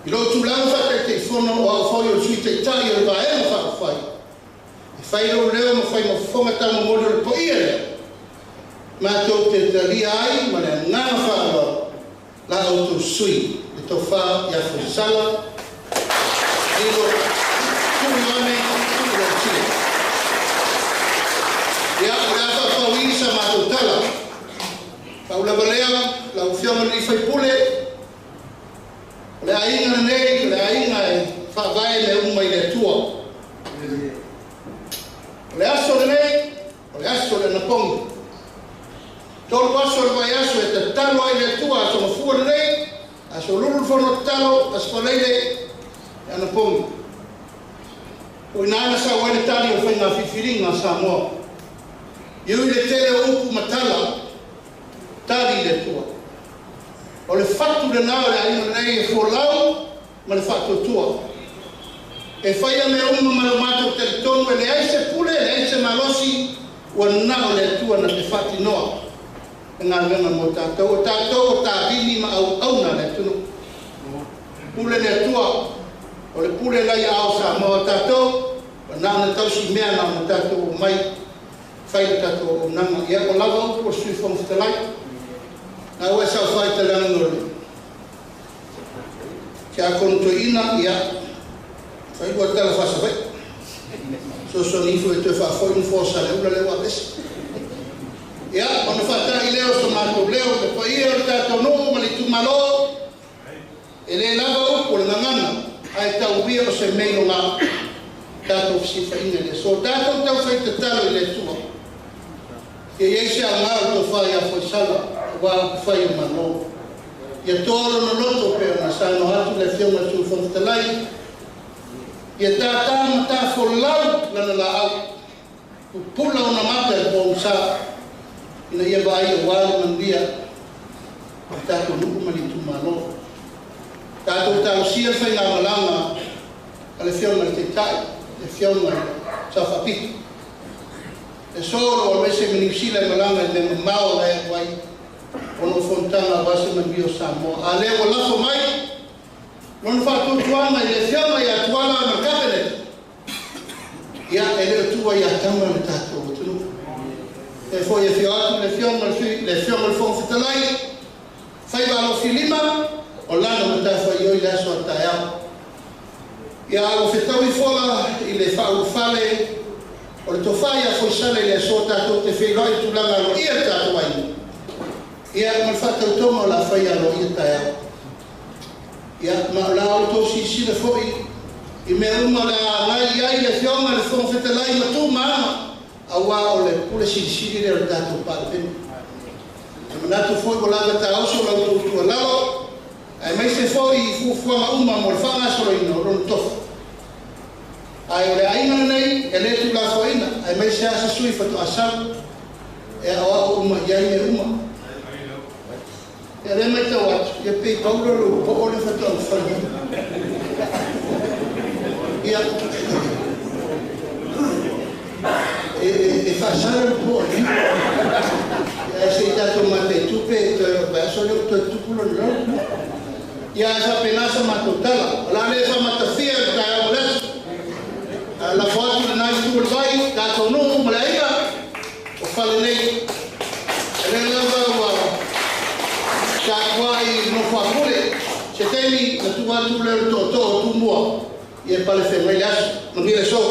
A: I lo tūlanga whatai te ifono o au whai o le sui te itai o le vaega whaawhai. E whai rau leo ma whai mafofonga tau mamoli o le poia lea. Mātou te talia ai ma le nganga whaaloalo. La au tau sui le tau wha ia Foisala. Lilo tuuane tuulo tile. Ia o le afa whawiri sa mātou tala. Paula valea, lau fionga ni whaipule. O le ainga nei, o le ainga e whaavae me uma i le Atua. O le aso le nei, o le aso le napongi. Tolu aso le vai aso e tatalo ai le Atua, aso mafua le nei, aso lulu fono tatalo, aso whaleile e anapongi. O ina ana sa wale tali o whainga whiwhiringa Samoa. Iu i le tele o upu matala, tali le Atua. O le fatu le nao le ainga nei e folau ma le whaatuatua. E whaia me uma ma le mātou teritonu e le ai se pule, le ai se malosi, ua nao le Atua na te whatinoa. E ngā venga mō tātou. O tātou o tāvini ma au auna le atunu. Pule le Atua, o le pule lai ao Samoa tātou, o nā na tausi mea nā na tātou o mai, whai le tātou o nanga. Ia o lava upu o sui whanga whitalai. Nā ua sau whai te langa le. Kia kono toi ina, ia, whai ua tala whasa whai. So so nifu e te whaafoi nufo sa le ula le ua besi. Ia, ona whatai leo so mātou leo, te paia o le tātou nuu ma le tūmalo, e le lava upu le ngangana, ai tau wia o se meino ngā tātou whisiwhainga le. So tātou tau whai te talo i le Atua. Ia iei se au ngā o tō whai a Foisala, wā whai o mano.
F: Ia toa lona loto pe ona saunoa atu le Afioga i le Sui Fofoga Fetalai, ia tātā ma tāfolau lana laau, pupula ona mata i le pogisa, ina ia vaai auā le manuia o le tatou nuu ma le itumalo. Tatou talosia le faigamalaga a le Afioga i le Taitai, le Afioga i le Sao Faapito. E solo o aemaise ma Niu Sila e malaga i mea mamao la e alu ai ona o fonotaga aua se manuia o Samoa. A lea ua lafo mai lona faatuatuaga i le Afioga ia Tuala ma le Kapeneta, ia e le o tua ia tama le tatou atunuu. E foi e afio atu le Afioga i le Sui, le Afioga i le Fofoga Fetalai, faiva alofilima o lana matafaioi le aso a taeao. Ia a ua fetaui fola i le faaulufale o le tofa ia Foisale i le aso tatou te feiloai i tulaga aloaia le tatou aiga. Ia ma le faatautoga o le a fai aloaia taeao. Ia ma o la outou silasila foi i mea uma o le a agai i ai le Afioga i le Fofoga Fetalai ma tu ma aga, auā o le pule silisili lea o le tatou Palemene. E manatu foi ua lava taoso la outou tuualalo, aemaise foi i fuafuaga uma mo le faagasoloina o lona tofi. Ae o le aiga lenei e le tuulafoaiina, aemaise lava se sui faatoa sau e aoao uma i ai mea uma. Ia o lea e matau atu, ia pei pau lea o lou poo lea faatoa ou fai mai. Ia, e faasala le poo i ae se i tatou mataitu pe toe o le vaiaso lea ua toe tupu lona lalo. Ia ae faapena sa matou tala. O le a le faamatafia i le taeao o le aso. Lafo atu lena itu o le vai, tatou nuu ma le aiga o fale nei. E le lava ua tapuai i le nofo a pule. Se taimi na tuu atu lea o le tootoo o Tumua ia pale feagai le aso. Manuia le aso.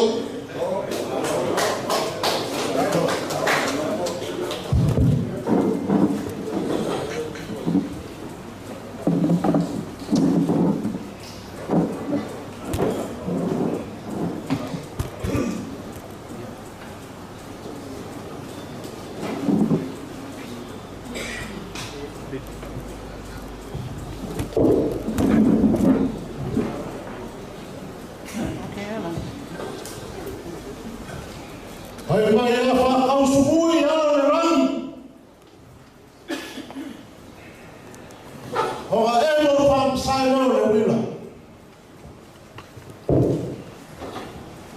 C: Hai mai e whakausumui a le rangi. Hoga e mo whamsai leo le wila.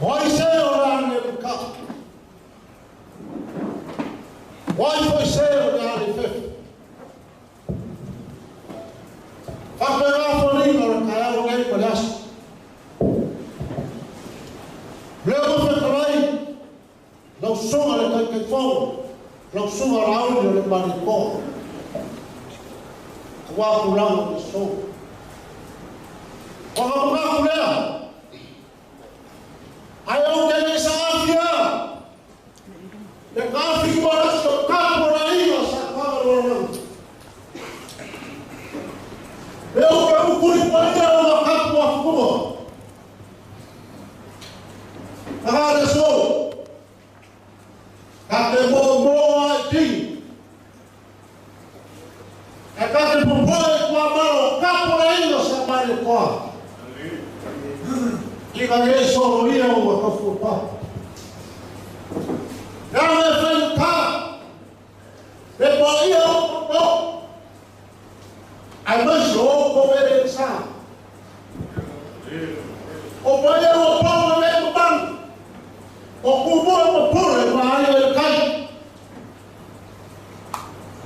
C: Wai se o le ane ka. Wai foi se o le ane fefu. Whapera wharinga o le kaiao nei pa le aso. Leo whakarai, lau sunga le taitaifou, lau sunga rauli o le marikoa. Ka wā kulaga o le so. Whakapungaku lea. Ai au te le sa afia. Le kafi marasi o kapo ra inga sa kaga loa langi. Le o ke ukuri paia o nga kapo a fukunga. Ka le so. Ka te mo mo ai tingi. E ka te popoe kua maro kapo ra inga sa mare koa. I ka e solo ia o nga kafu pa. Ia me whenga tā. Me pa ia o po. Ai mai so o ko mere sa. O pa ia o pa o me pa. O kumu e mo pure ma ai e kai.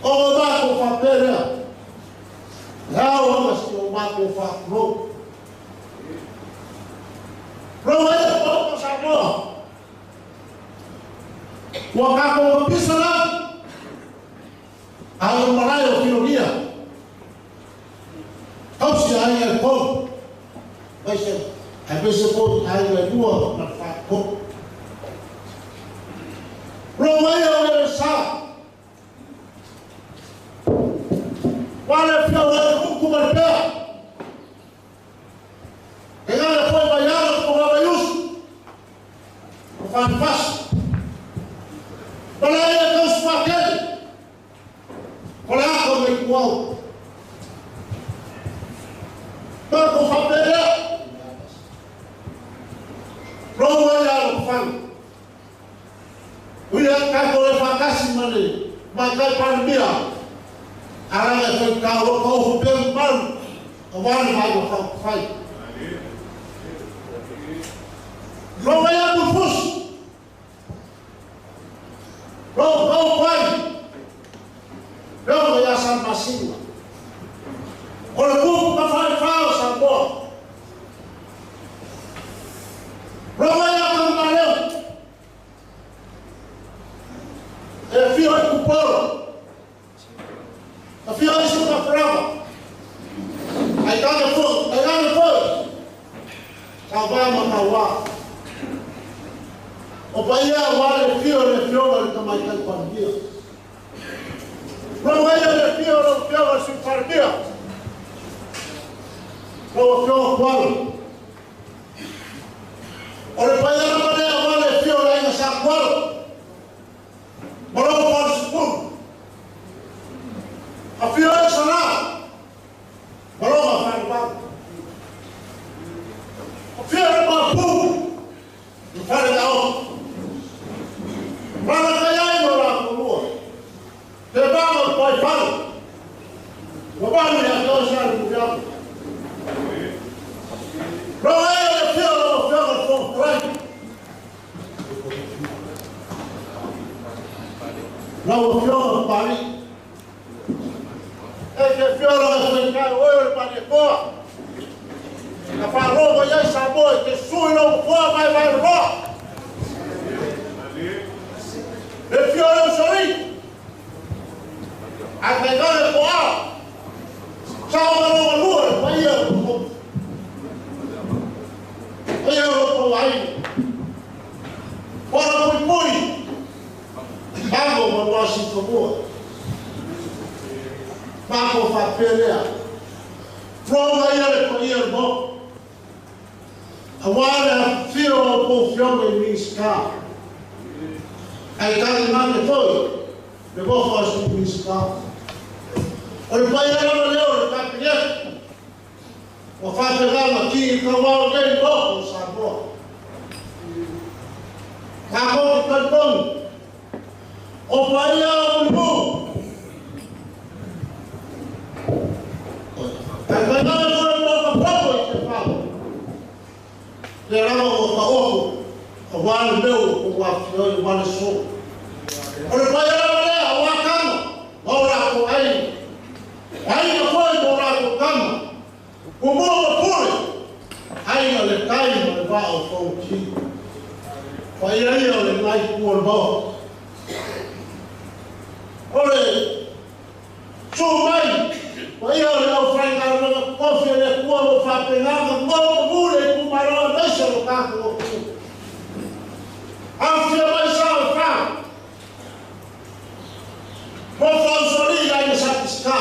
C: O o mako whaperea. Ia o ama si o mako whakro. Rau e o o Samoa. Ua kako o pisa la. A o marae o Whironia. Tausi ai e pou. Mai se, ai mai se pou ai e lua na whako. Rau e o e sa. Wale whio e kuku mai pea. E ngā foi mai ara ko ngā mai usu. O whanifasi. Mala e tau swakele. Ko le ako me kuau. fanga. Ui a kātou e whakasi ma le mai parimia. Aranga e whai kā roka ofu pēu maru. A wāni mai o whai. Ronga ia pufusu. Ronga kau pai. Ronga ia san masina. O le kupu ka whai whao sa moa. Ronga ia kamaleo. E whio i kuporo. A whio i suka furawa. Ai kanga fo, ai kanga fo. Ka wā ma ka wā. O paia wā le whio le whio le tamaitai parimia. Ronga ia le whio le whio le sui parimia. Ronga whio kuala. O le paia na manea wā le whio le ainga sa kuala. Morogo pa le sukuru. A whio e sana. Morogo whai wā. A whio e mapu. I whare ngā o. Rana kai ai mo rā kōrua. Te bāma o pai whare. Wa bāma ia tō sa le kufiaku. Ronga e le whio le whio le whai. Lau whio le pari. E te whio le whio kai oe le pari koa. Ka whārongo iai sa moe te sui lau koa mai mai roa. Le whio le usori. A te kare koa. Sa o maronga lua le paia o koukou. Paia o kou aina. Ora pui pui. Mango ma wasi tomua. Mako whapelea. Ronga ia le paia le mo. A wale a whio o pou whionga i Minisita. Ai tangi mate foi, le mofo a sui Minisita. O le paia lava leo le kapeneta. O whapelanga ki i kawau nei moko o Samoa. Ka kōki talitonu. O paia o mulimu. Ai tainga foi mo ka popo i te whao. Te rawa o ka oko, a wāle meo o wā whioi o wāle sō. O le paia lava lea, o wā kama, o rā ko aina. Aina foi mo rā ko kama. Ko mua ma pure, aina le kai ma le wā o fōki. Paia ia o le ngai kua le maua. O le tū mai, paia o le au whaingaranga kofi le kua mo whapenganga, ngō mule kumaroa meisa lo kāku o ku. Awhia mai sa o whā. Mo whausori lai na sapisika.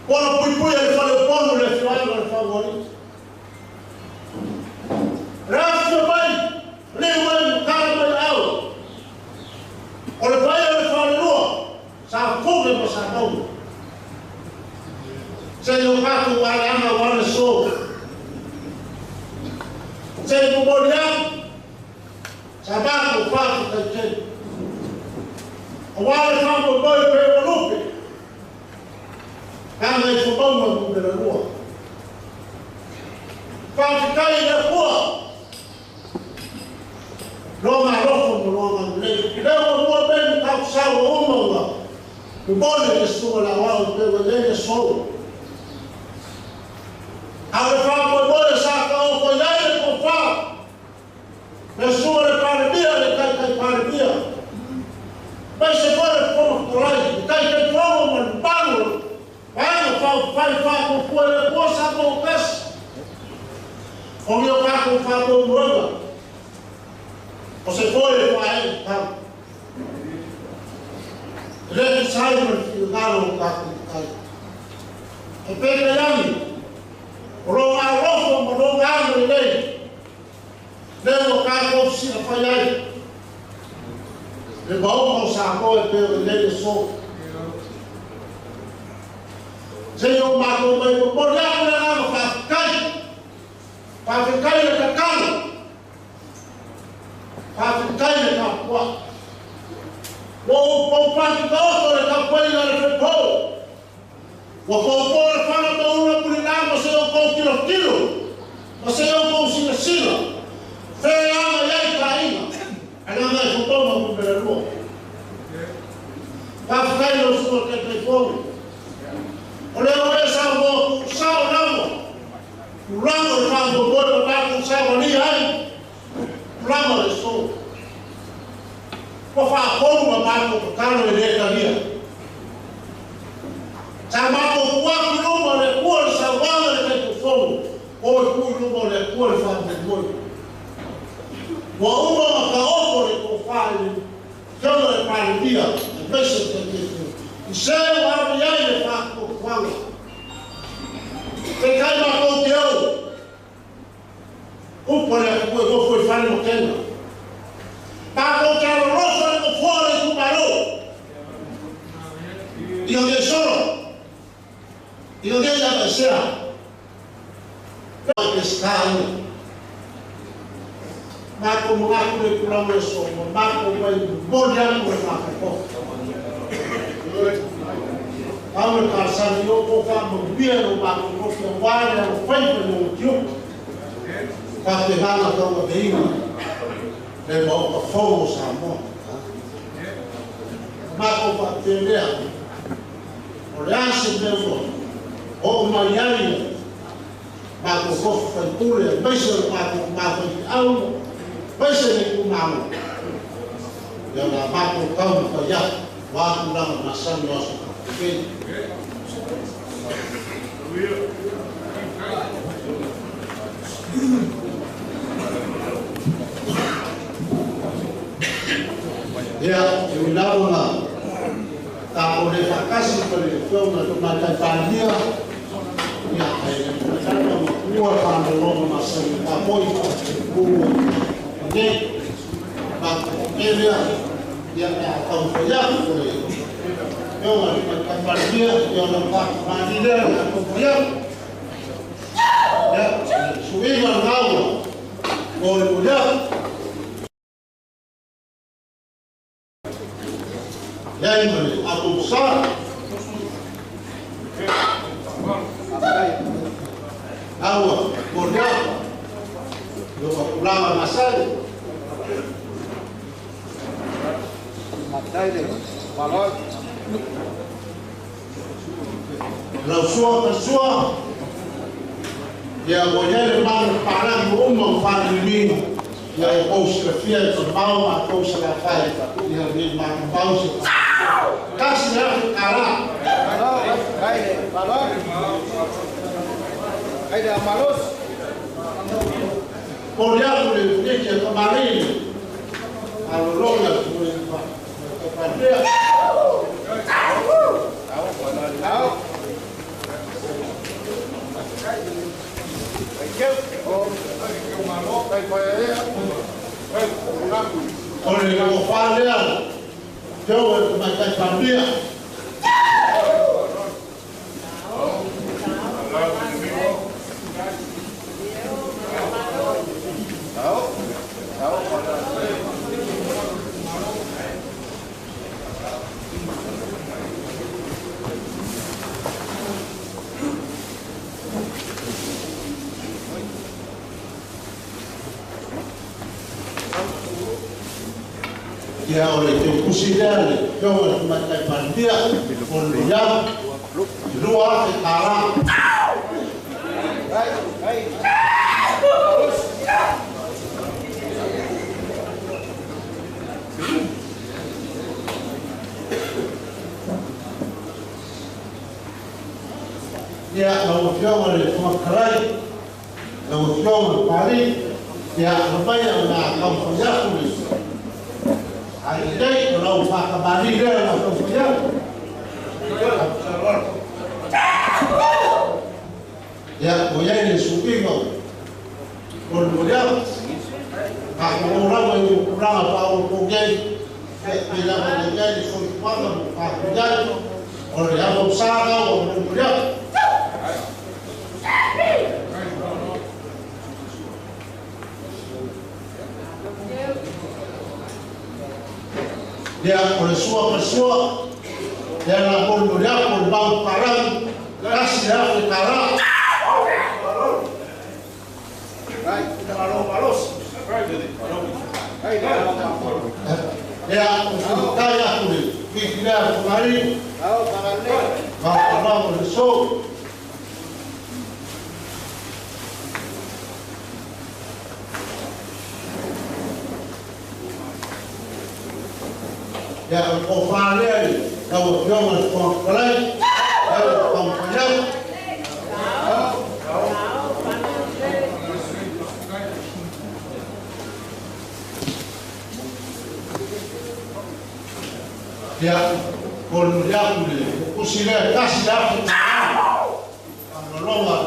C: Kona pui pui e le whale ponu le whiainga le whauari. Rāwhia mai, le mai mukara mai au. O le paia le whale lua, sa fuke ma sa maua. Se o kātou wale anga wale sō. Se i momori au, sa mātou whātu kai tēnu. O wale whambo moi pe walupe. Ka ngai whamaunga mumera lua. Whāti kai le kua. Ronga rofo mo ronga mlei. Leo mua meni kau sau o umaunga. Mone te sunga la wau te wa lele sou. A le whambo moi sa ka o ko iai le ko wha. Le sunga le parimia le kai kai parimia. Mai se kore kono korai. Le kai kai kono ma le pango. Whainga whau whai whako kua le kua sa ko kasi. O ngeo kako whako moenga. O se koe e whae tau. Le te sai ma le whingaro o kākou kai. E pēke yangi, o rō ngā rofo ma rō ngā anga lei. Leo o kākou sina whai ai. Le maunga o Samoa e pēke lei le sō. Se i o mātou mai mo mori aku le ngā whawhikai. Whawhikai le kakalo. Faafetai le tapua'i. Ua ou paupati taoto le tapuaiga a le Fepou. Ua poupou le fana ma ula mulilā ma se outou tilotilo, ma se outou silasila. Fea aga i ai taaiga, ae Gagaifomauga 2. Faafetai lau Susuga Taitaifono. O lea ua e saunoa tuusao lava, tulaga o le faamoemoe ma tatou savalia ai, tulaga o le aso. Ua faatonu ma matou tatalo e le talia. Sa matou tuu atu i luma o le Atua le saunoaga a le Taitaifono, o e tuu i luma o le Atua le faamoemoe. Ua uma ona taoto le tofa i le Afioga i le Palemia aemaise le Taitaifono, i se ua ave i ai le faatuatuaga. Peitai matou te o, upu a le atunuu e nofo i fale matega. Matou te alolofa i le nofoa o le itumalo, ina ne i solo, ina ne i aveesea. Mai Peseta ia. Matou manatu le tulaga o le aso, ua matou mai momoli atu le faafetai. Pau le talosaga i outou faamanuia i lo matou tofi aua le alofaiva i lou tiute. Faapena ona tauaveina le Maota Fono o Samoa. Matou faapea lea, o le a se mea ua oo mai ai le matou tofi faipule aemaise o le matou mafaifeau aemaise le itumalo, ia o le a matou taumafai atu aua tulaga masani o aso faapeipei. Ia, e ui lava na tatou le faatasi ma le Afioga i le Tamaitai Palemia, ia, ae le mafai lava ona tuua le faanologa masani a tatou i faatulutulu nei. Matou faapea lea, ia, o le a taumafai atu le Afioga i le Tamaitai Palemia, ia ona faatulagi lea o le a taumafai atu. Ia, le suiga lena ua molimoli atu. Iai ma le ato sa. Aua, molia. Yo ka tulaga masani. Lau sua ka sua. Ia ua iai le malu palagi ua uma ma faaliliuina. Ia outou silafia e mamao matou Salafai ia nei maumau se faafetai. $1,000. Momoli atu le Komiti a Tamalii le malolo i le atunuu e faapea. O le tofa lea, Afioga i le Tamaitai Palemia. Ia, o le teutusi lea le Afioga i le Tamaitai Palemia, o le Loiaga, $2,000. Ia, lau Afioga i le Fofoga Fetalai, lau Afioga i le Palemia, ia, aumai o le a taumafai atu le ai lelei o lau faakamali lea o le a taumafai atu. Ia, ua i ai le suiga o le momoli atu. Tatou lava i tulaga faaopoopo nei, ia, pei lava ona i ai le soifuaga mo tatou i ai, o le ava sa lena ua molimoli atu. Ia, o le sua ma sua, ia la molu le apo le mau parang, kasi le apo le kara. Ia, o fukai aku le, piki lea fungari, ma le so. Ia, o whālea i lau afioga le Fofoga Fetalai, lau taumafai atu. Ia, o le muli atu le kusi lea, tasi le afu whanalonga.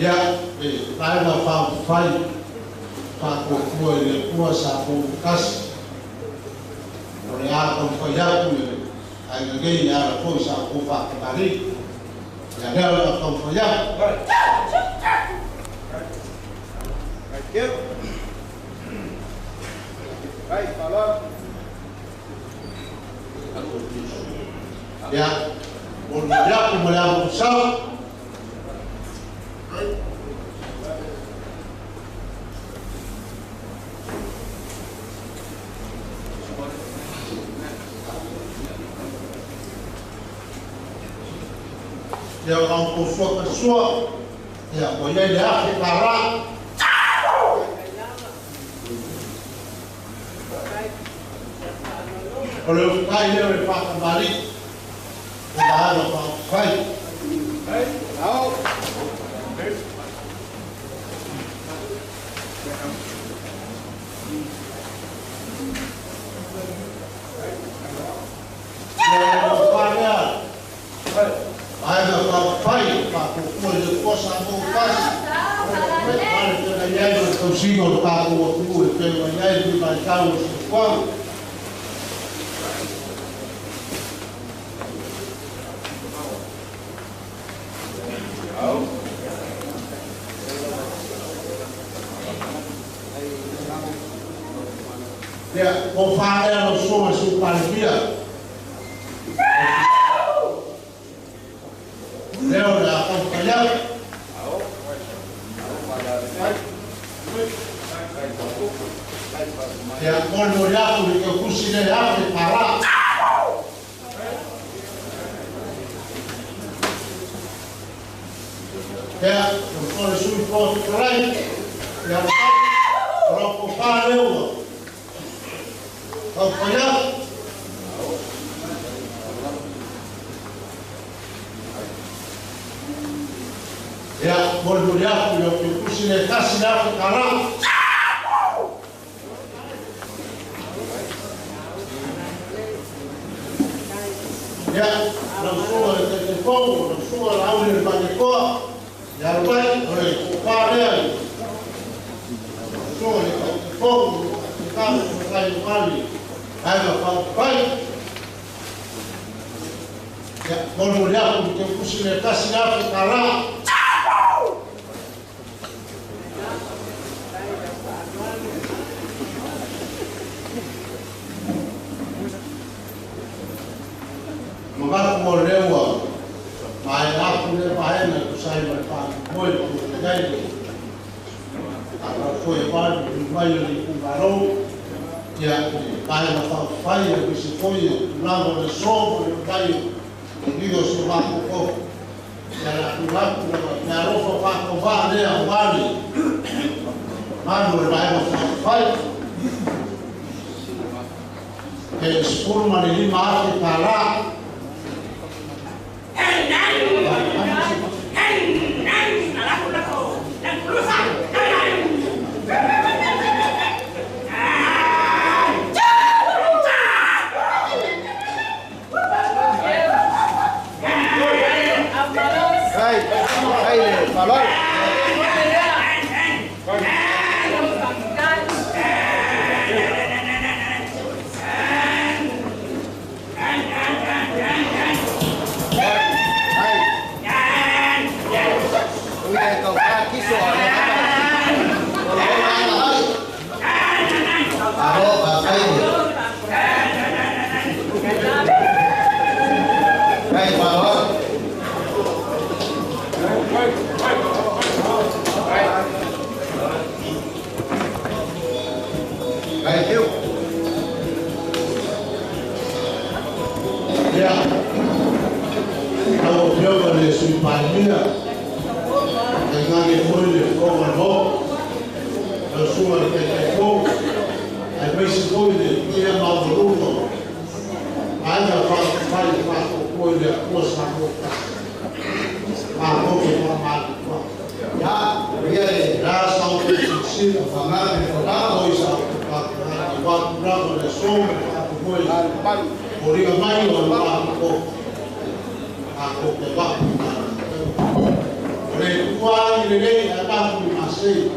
C: Ia, e taeva whaafai, whaakokua i le kua sa kōmukasi. O le a taumafai atu le aiga nei i ala foi sa kō whaakamari. Ia lea o le a taumafai atu. Ia, o le atu ma le amokusau. Ia o lau kōsua kasua, ia o ia le afe kara. O le ufukai leo le whakamari, o la ala whaafai. Ia o whalea, aina whaafai, whaakokua i le kosa mō kasi. Wale tena iai o le tausiga o le tātou atunuu e pei mai ai le vaitau o soifuaga. Ia, o whālea lau suaga si upalipia. Leo le a taumafai atu. Ia, molimoli atu le taukusi le afe para. Ia, o le sui Fofoga Fetalai, ia o lau pōpā lea ua taumafai atu. Ia, molimoli atu le taukusi le tasi le afe kara. Ia, lau sua le taitaifono, lau sua le auli le manekoa, ia pai, o le pōpā lea, lau sua le taitaifono, le taitaifono, le taitaifono, aina whaafai. Ia, molimoli atu le taukusi le tasi le afe kara. Magatu o leua, mai aku le paena tu sai mai pa moi tu ngai. A foi pa mai le ku maro. Ia pai na fa fai e se foi la le so le pai ni do so va ko. Ia la ku la ku la ro fa fa ko va le a va le. Manu le pai fa fai. E spurma le lima afe tala. Sui Palemia, e ngake foi le fofoga o le Maota, lau susuga i le Taitaifono, aemaise foi le paia maualuga o Aiga Faaupufai o Faatuatua i le Atua Samoa tasi. Malo le faamatutua.
G: Ia, ia le
C: La sa outou silasila
G: fagale le folau.
C: Foi sa outou faapena aua tulaga o le aso ma le faamoemoe
G: Malu.
C: foliga mai o le matou matou te vaa. O le tua i lelei ae mafu i masei.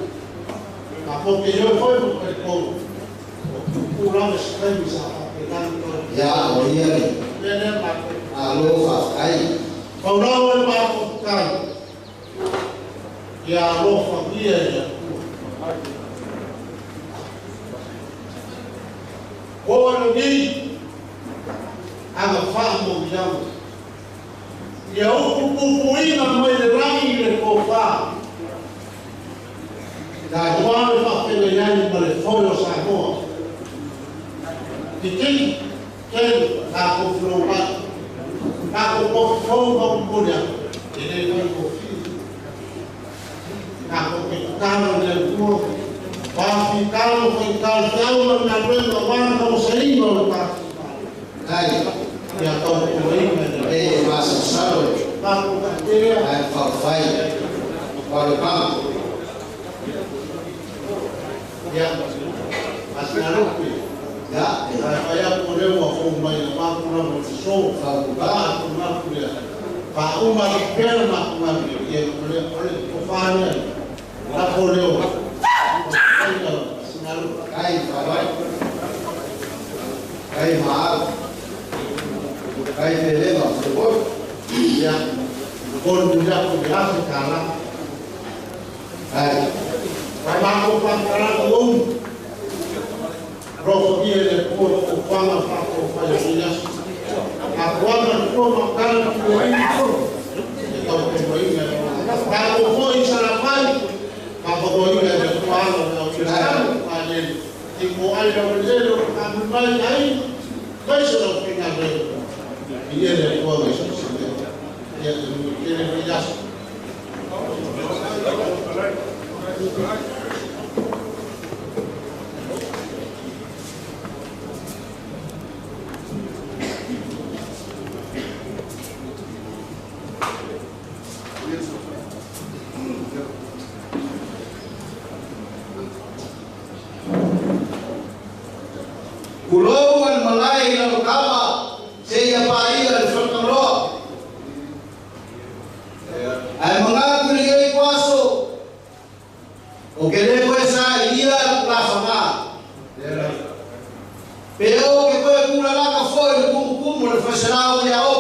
C: Matou te ioe foi ma talitonu. O tupu lava se taimi sa faapena ona toe.
G: Ia, o ia le
C: Lea lea matou.
G: malo faafetai.
C: Pau lava le matou tatalo. Ia alofagia e le Atua. O lenei agafaa momiaga. Ia upu pupuina mai le lagi i le tofa. Aua le faafeagai ai ma le foe o Samoa. Titili, tele, tatou felauai. Tatou tofifou ma momoli atu. E le faigofie. Tatou te tatalo i le Atua. Faafitalo faitalo ma le galuega aua le tausaina o le tatou Malo.
G: Ai,
C: Ia tautuaina e le
G: e masalosalo le
C: Tatou taatia.
G: ae faafai. O le pamu.
C: Ia, asinalupe.
G: Ia, e
C: Ae fai atu o lea ua fou mai le matou lava o le so.
G: fautupa.
C: Matou atu lea. Faauma atu pea le matou galuega. Ia, o le tofa lea. Lafo lea o asinalupe.
G: Kai faavai. Kai maau. Kai pelema fetupoi.
C: Ia, kolu ia ko le afe tala.
G: Ai,
C: Vai matou faatalaka ou. Rofa ia le Atua o faga faatofai o nei aso. Atuaga le tua makala le tuaina. E tautomaina e tatou foi i Salafai. Faafatoina e le Atua ala o le au i le I mo ai lau lele o ka mai ai. Mai se lau faigaluega. I e le Atua i so se mea. Ia te nui tele nei aso.
G: Kulou al malai la kama se ia paia le falkamroa. Ai mangaku le ei kwaso. O ke le koe sa ia la fanga. Pe o ke koe kula laka foi le kumu kumu le fasalao ia o.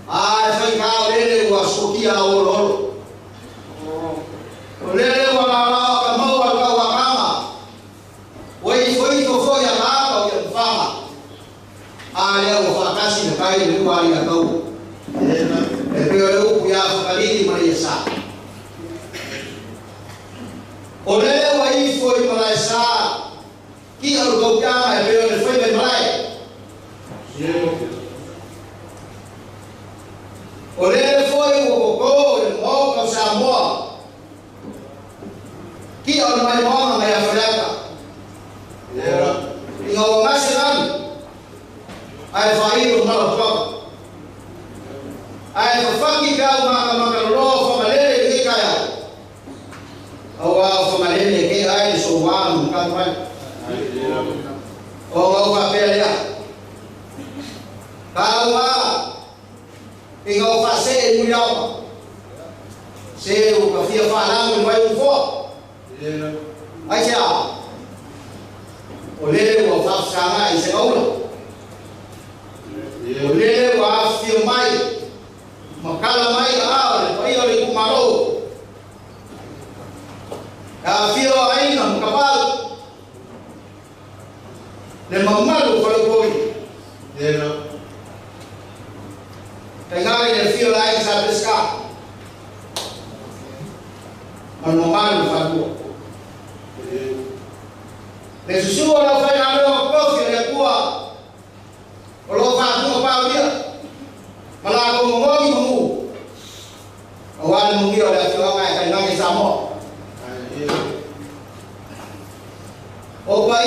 G: Ai fai ka o lele ua sokia o lolo. O lele ua la la ka mau al ka wakama. Oi foi to foi a lapa o ia mfama. A lea ua faatasi na kai le lua ali a kau. E pei o le upu ia whakalili ma le sa. O lele ua ifo i malae sa. Ki au kaupianga e pei o le fai mai malae. O lele foi ua koko i le maoka o Samoa. Ki au le mai moanga mai a whaleata. Inga o ngase nanu. Ae whairo mala puaka. Ae whawhaki ka au maka maka loloa whamalele i ke kai au. Au au whamalele ke ai le so wā mu ka mai. O ngau whapea lea. Ka au wā. Inga o whase e mui au. Se o ka fia whanau i mai ufoa. Ai se a. O lele ua whafsanga i se kaula. O lele ua awhio mai. Makala mai a o le pai o le kumaro. Ka awhio aina makapalu. Le mamalu whalukoi. Kai ngai le whio la ai sa peska. Ma le mamalu whalua. Le susua lau whai ngā kofi o le kua o lo whātunga pāuria. Ma la ko mongongi mamu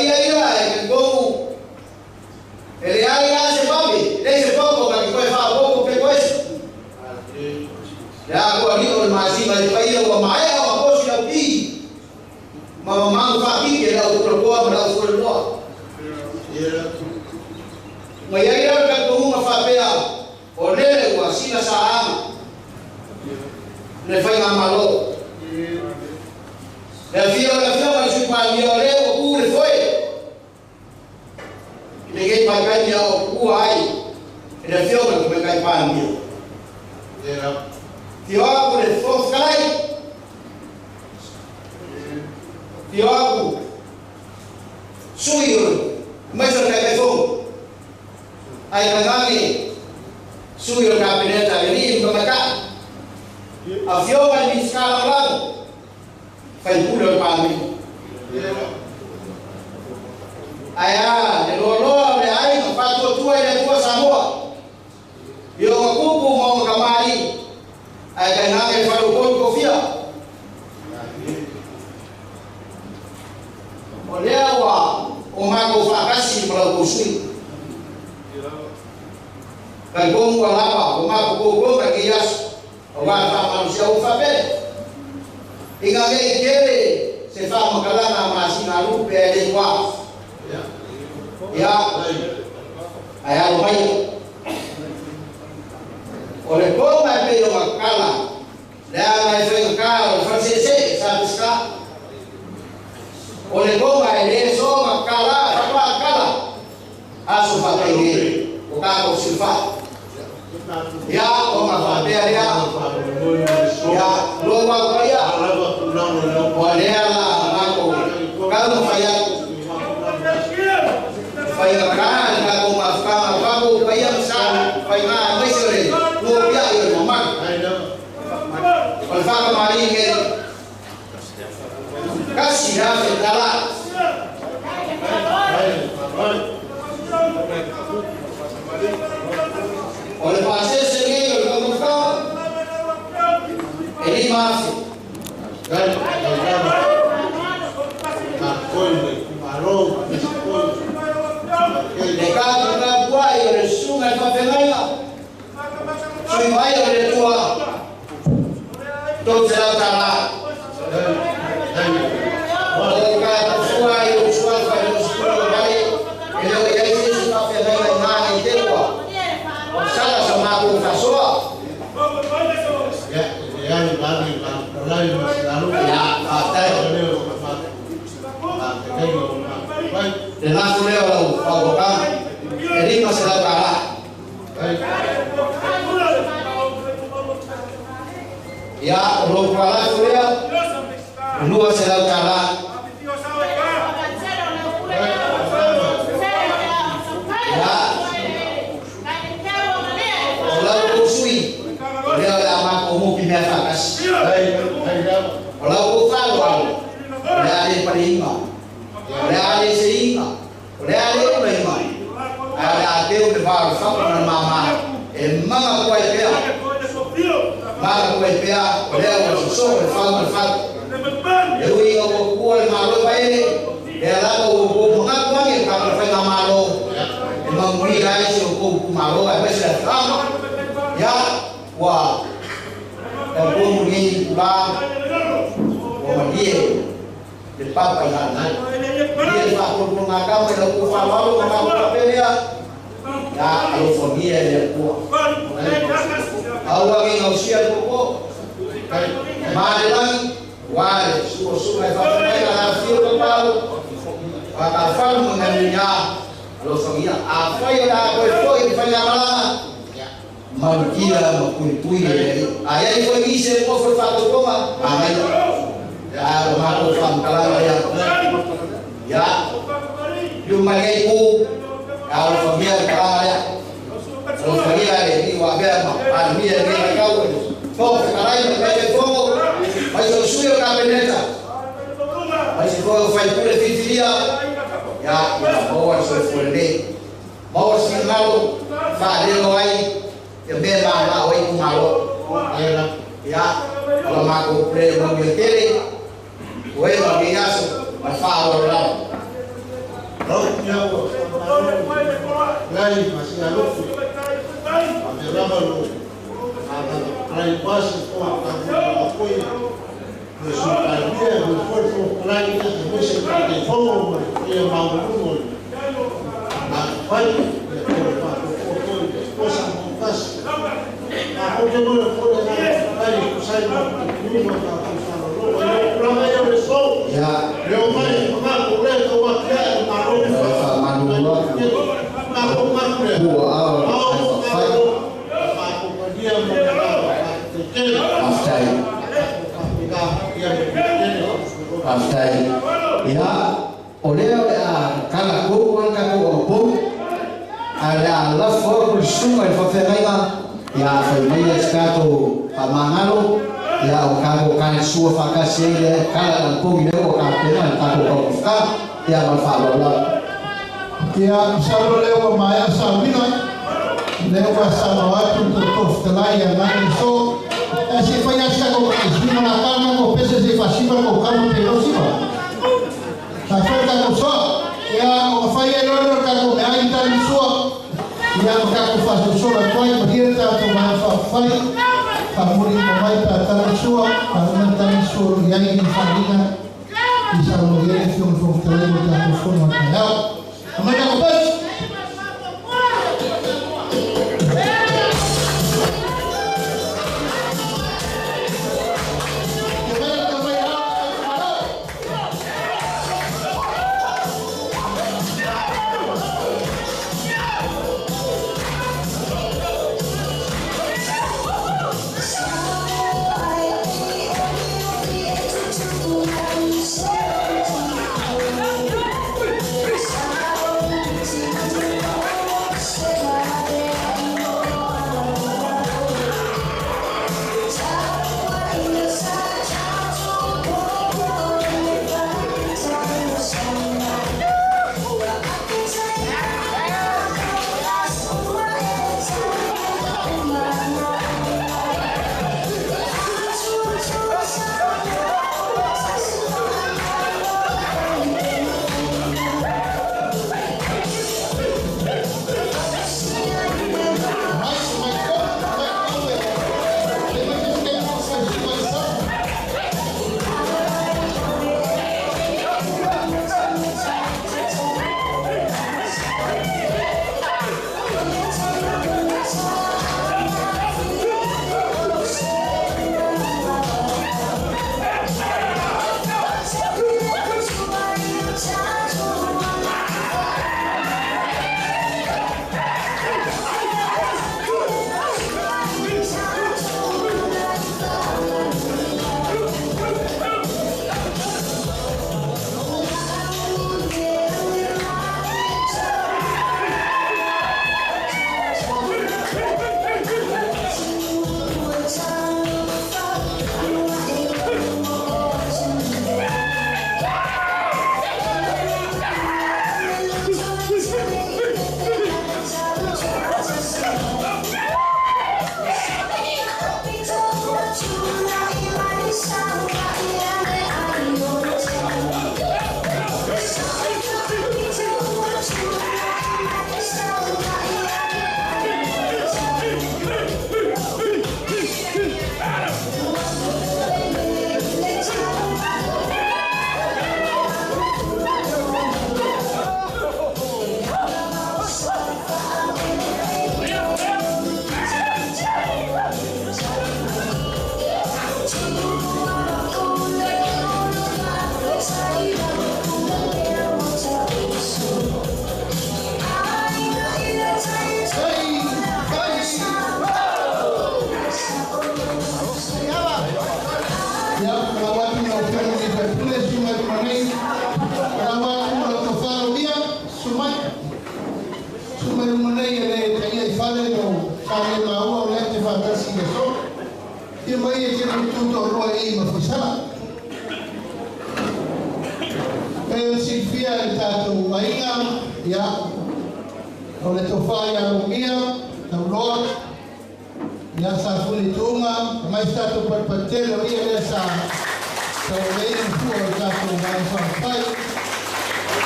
G: paia ia e kogu ele ai a se papi le se poco ka ki koe fa poco pe koe le a ko ni o masina le paia o mai a ko si au pi ma ma fa pi ke la o ko ma la o lo ma ia ia ka ko ma fa pe a o le o asina sa a le fai ma malo le fio ma su pa ni o le o ku le foi le ke pa ka ni o ku ai le fio ma ku ka pa ni fio ku le fo kai fio ku sui mai so ka fo ai ka ngi sui o ka peneta le ni ma ka a fio ma ni skala la fai pule pa ni ai a le lo le ai no pa tu tu ai le tua Samoa yo kupu mo ka mari ai ka ngi fa lo ko fia o le wa o ma ko fa kasi mo ko sui kai ko mo la pa o ma ko ko ka ki yas o wa fa ma si o fa pe inga ke kele se fa mo kala na ma si na lu pe le kwa ya ai a mai o le ko ma pe o kala le a mai fe ka o fa se se sa ska o le ko ma le so ma kala fa kwa kala a so fa pe ni o ka ko si fa ya o ma fa pe ya ya lo wa ko ya o le ala ma ko ka mo fa ya fa ya ka ka ko ma fa ma ko pa ya sa fa ma mai se le lo ya yo ma o fa ka ma ri nge kasi na fe tala o le pase se nge yo ko fa eli ma fe le ka ka kua i le sunga fa fenga sui mai o le tua to se la tala o ka sua i o sua fa no sua vai e le ia se fa fenga na e te kua o sala sa ma ko fa soa
C: ya ya ba ni ba la ni ma la
G: ya fa ta le la fule o fa o ka e ri ma se la kala ya lo kala fule lua se la kala ya o la ko sui le la ma ko mo pi me fa kas o la ko fa lo le ale pa inga le ale se inga le ale o le mai ale a te o te va fa na mama e mama ko ai pea mama ko ai pea o le o so le fa ma fa e ui o ko le malo pa ele le ala ko ko ma ko ngi ka fa na malo e ma muri ai se ko ku malo ai se fa ya wa e ko muri ku la o ma die le papa ia nai dia fa ko ko ngaka me lo ko fa lo ko ma pe ya ya lo fo dia le ko awa ngi no sia ko ko ma le lang wa le su su mai fa mai la fi ko pa wa ka fa mo na ni ya lo fo dia a fa ya ko fo i fa ya mala ma dia ma ku pui le a ya fo ni se ko fo fa ko ma ma ya lo ma ko fa kala ya ya yu ma ngai ku ya lo fa mia kala ya lo fa mia le ni wa be ma pa mi le ni ka ko fo kala ni ka le fo ma so su yo ka beneta ma se fo fa ku le fitilia ya ya mo wa so fo le mo si ma lo fa le lo ai ya be ma ma o ku ma lo ya lo ma ko pre mo mi tele o e ma mi aso ma fa lo la
C: Gai masialofu amelava lo ai pasi ko ka foi le sultania le foi fo klai ya le se ka te fo e ma mo na fai ya ko pa ko ko ko sa mo pas na ko te mo ko le na ai ko sai mo ni mo ka ko sa lo lo la ya le so
H: ya
C: le o mai ma ko le ko wa kia ma ro
H: fa ma lo
C: ma ko ma ko le
H: ua ao fai Aftai. Ia, o lea o le a kala kou an ka kou o pou, a le a lafo aku le susuga i le faafeagaiga, ia fai mai ia si tatou faamagalo, ia o tatou kale sua faatasi ai le kala i lanapogi lea ua tapena i le tatou taumafataga, ia ma le faaaloalo.
A: Ia, masalo lea ua maea sauiga, lea ua saunoa atu le totofitalai agai le so. E se fai asi tatou mataisiga la tala ko pese se fasiva ko kama pe lo siva. Sa fai tatou soa, ia o fai e lolo tatou mea i tali sua. Ia o tatou fasosola tuai ma hia tatou maa faafai. Faamuli ma mai pa tali sua, faama tali sua lo iai ni whalinga. I sa lo iai fionga fongtalai o tatou fono a taeao. Amai tatou pesi!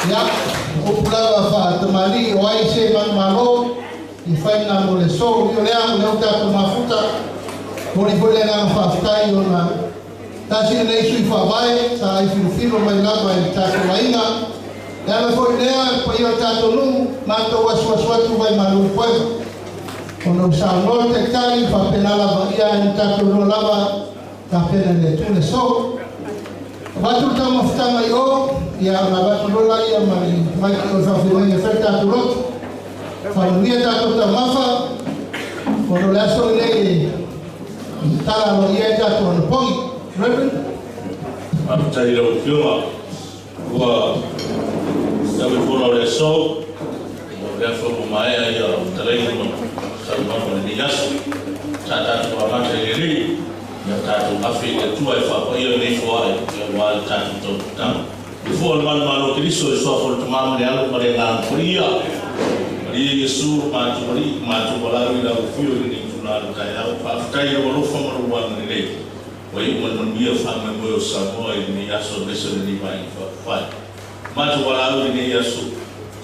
F: Ia, upu lava fa'atamalii o ai se manumalo i faiga mo le so i o lea o lea ua tatou mafuta moli foi le agaga fa'afetai ona tasi lenei sui fa'avae sa ai filofilo mai lava i le tatou aiga le ala foi lea paia o le tatou nuu matou asuasu atu vai malulu poeva ona ua saunoa le taitai faapena lava ia e tatou iloa lava tapena i le tu le so avatu le taumafataga i o ia ona avatu loa laia ma le maiki o le faafeagaiga e fai le tatou loto faamanuia tatou taumafa ona o le aso lenei e tala aloaia ai tatou anapogi. Reverend.
I: Faafetai i lau Afioga ua tau i fola o le aso, o lea foi ua maea ia fetalaiga ma saunoaga o lenei aso. Sa tatou amata i le Alii, ia tatou afe i le Atua e faapaia lenei foai aua le tatou taumafataga. I fua o le manumalo o Keriso i le suafa o le Tama ma le Alo ma le Agaga Paia. Malie Iesu lo matou Alii, matou valaau i lau afio i lenei itula o le taeao. Faafetai i lou alofa ma lou agalelei. Ua iu ma le manuia faamoemoe o Samoa i lenei aso aemaise o lenei vaega faaupufai. Matou valaau i lenei aso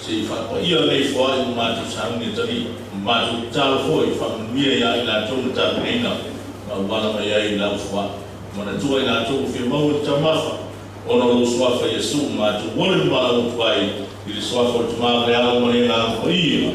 I: se i faapaia lenei foai ua matou sauni e talia. Ma matou tatalo foi faamanuia ia i latou na tapenaina ma auala mai ai i lau foai. Manatua i latou ua fia maua le taumafa ona o lou suafa Iesu matou ola ma valaau atu ai i le suafa o le Tama ma le Alo ma le Agaga Paia.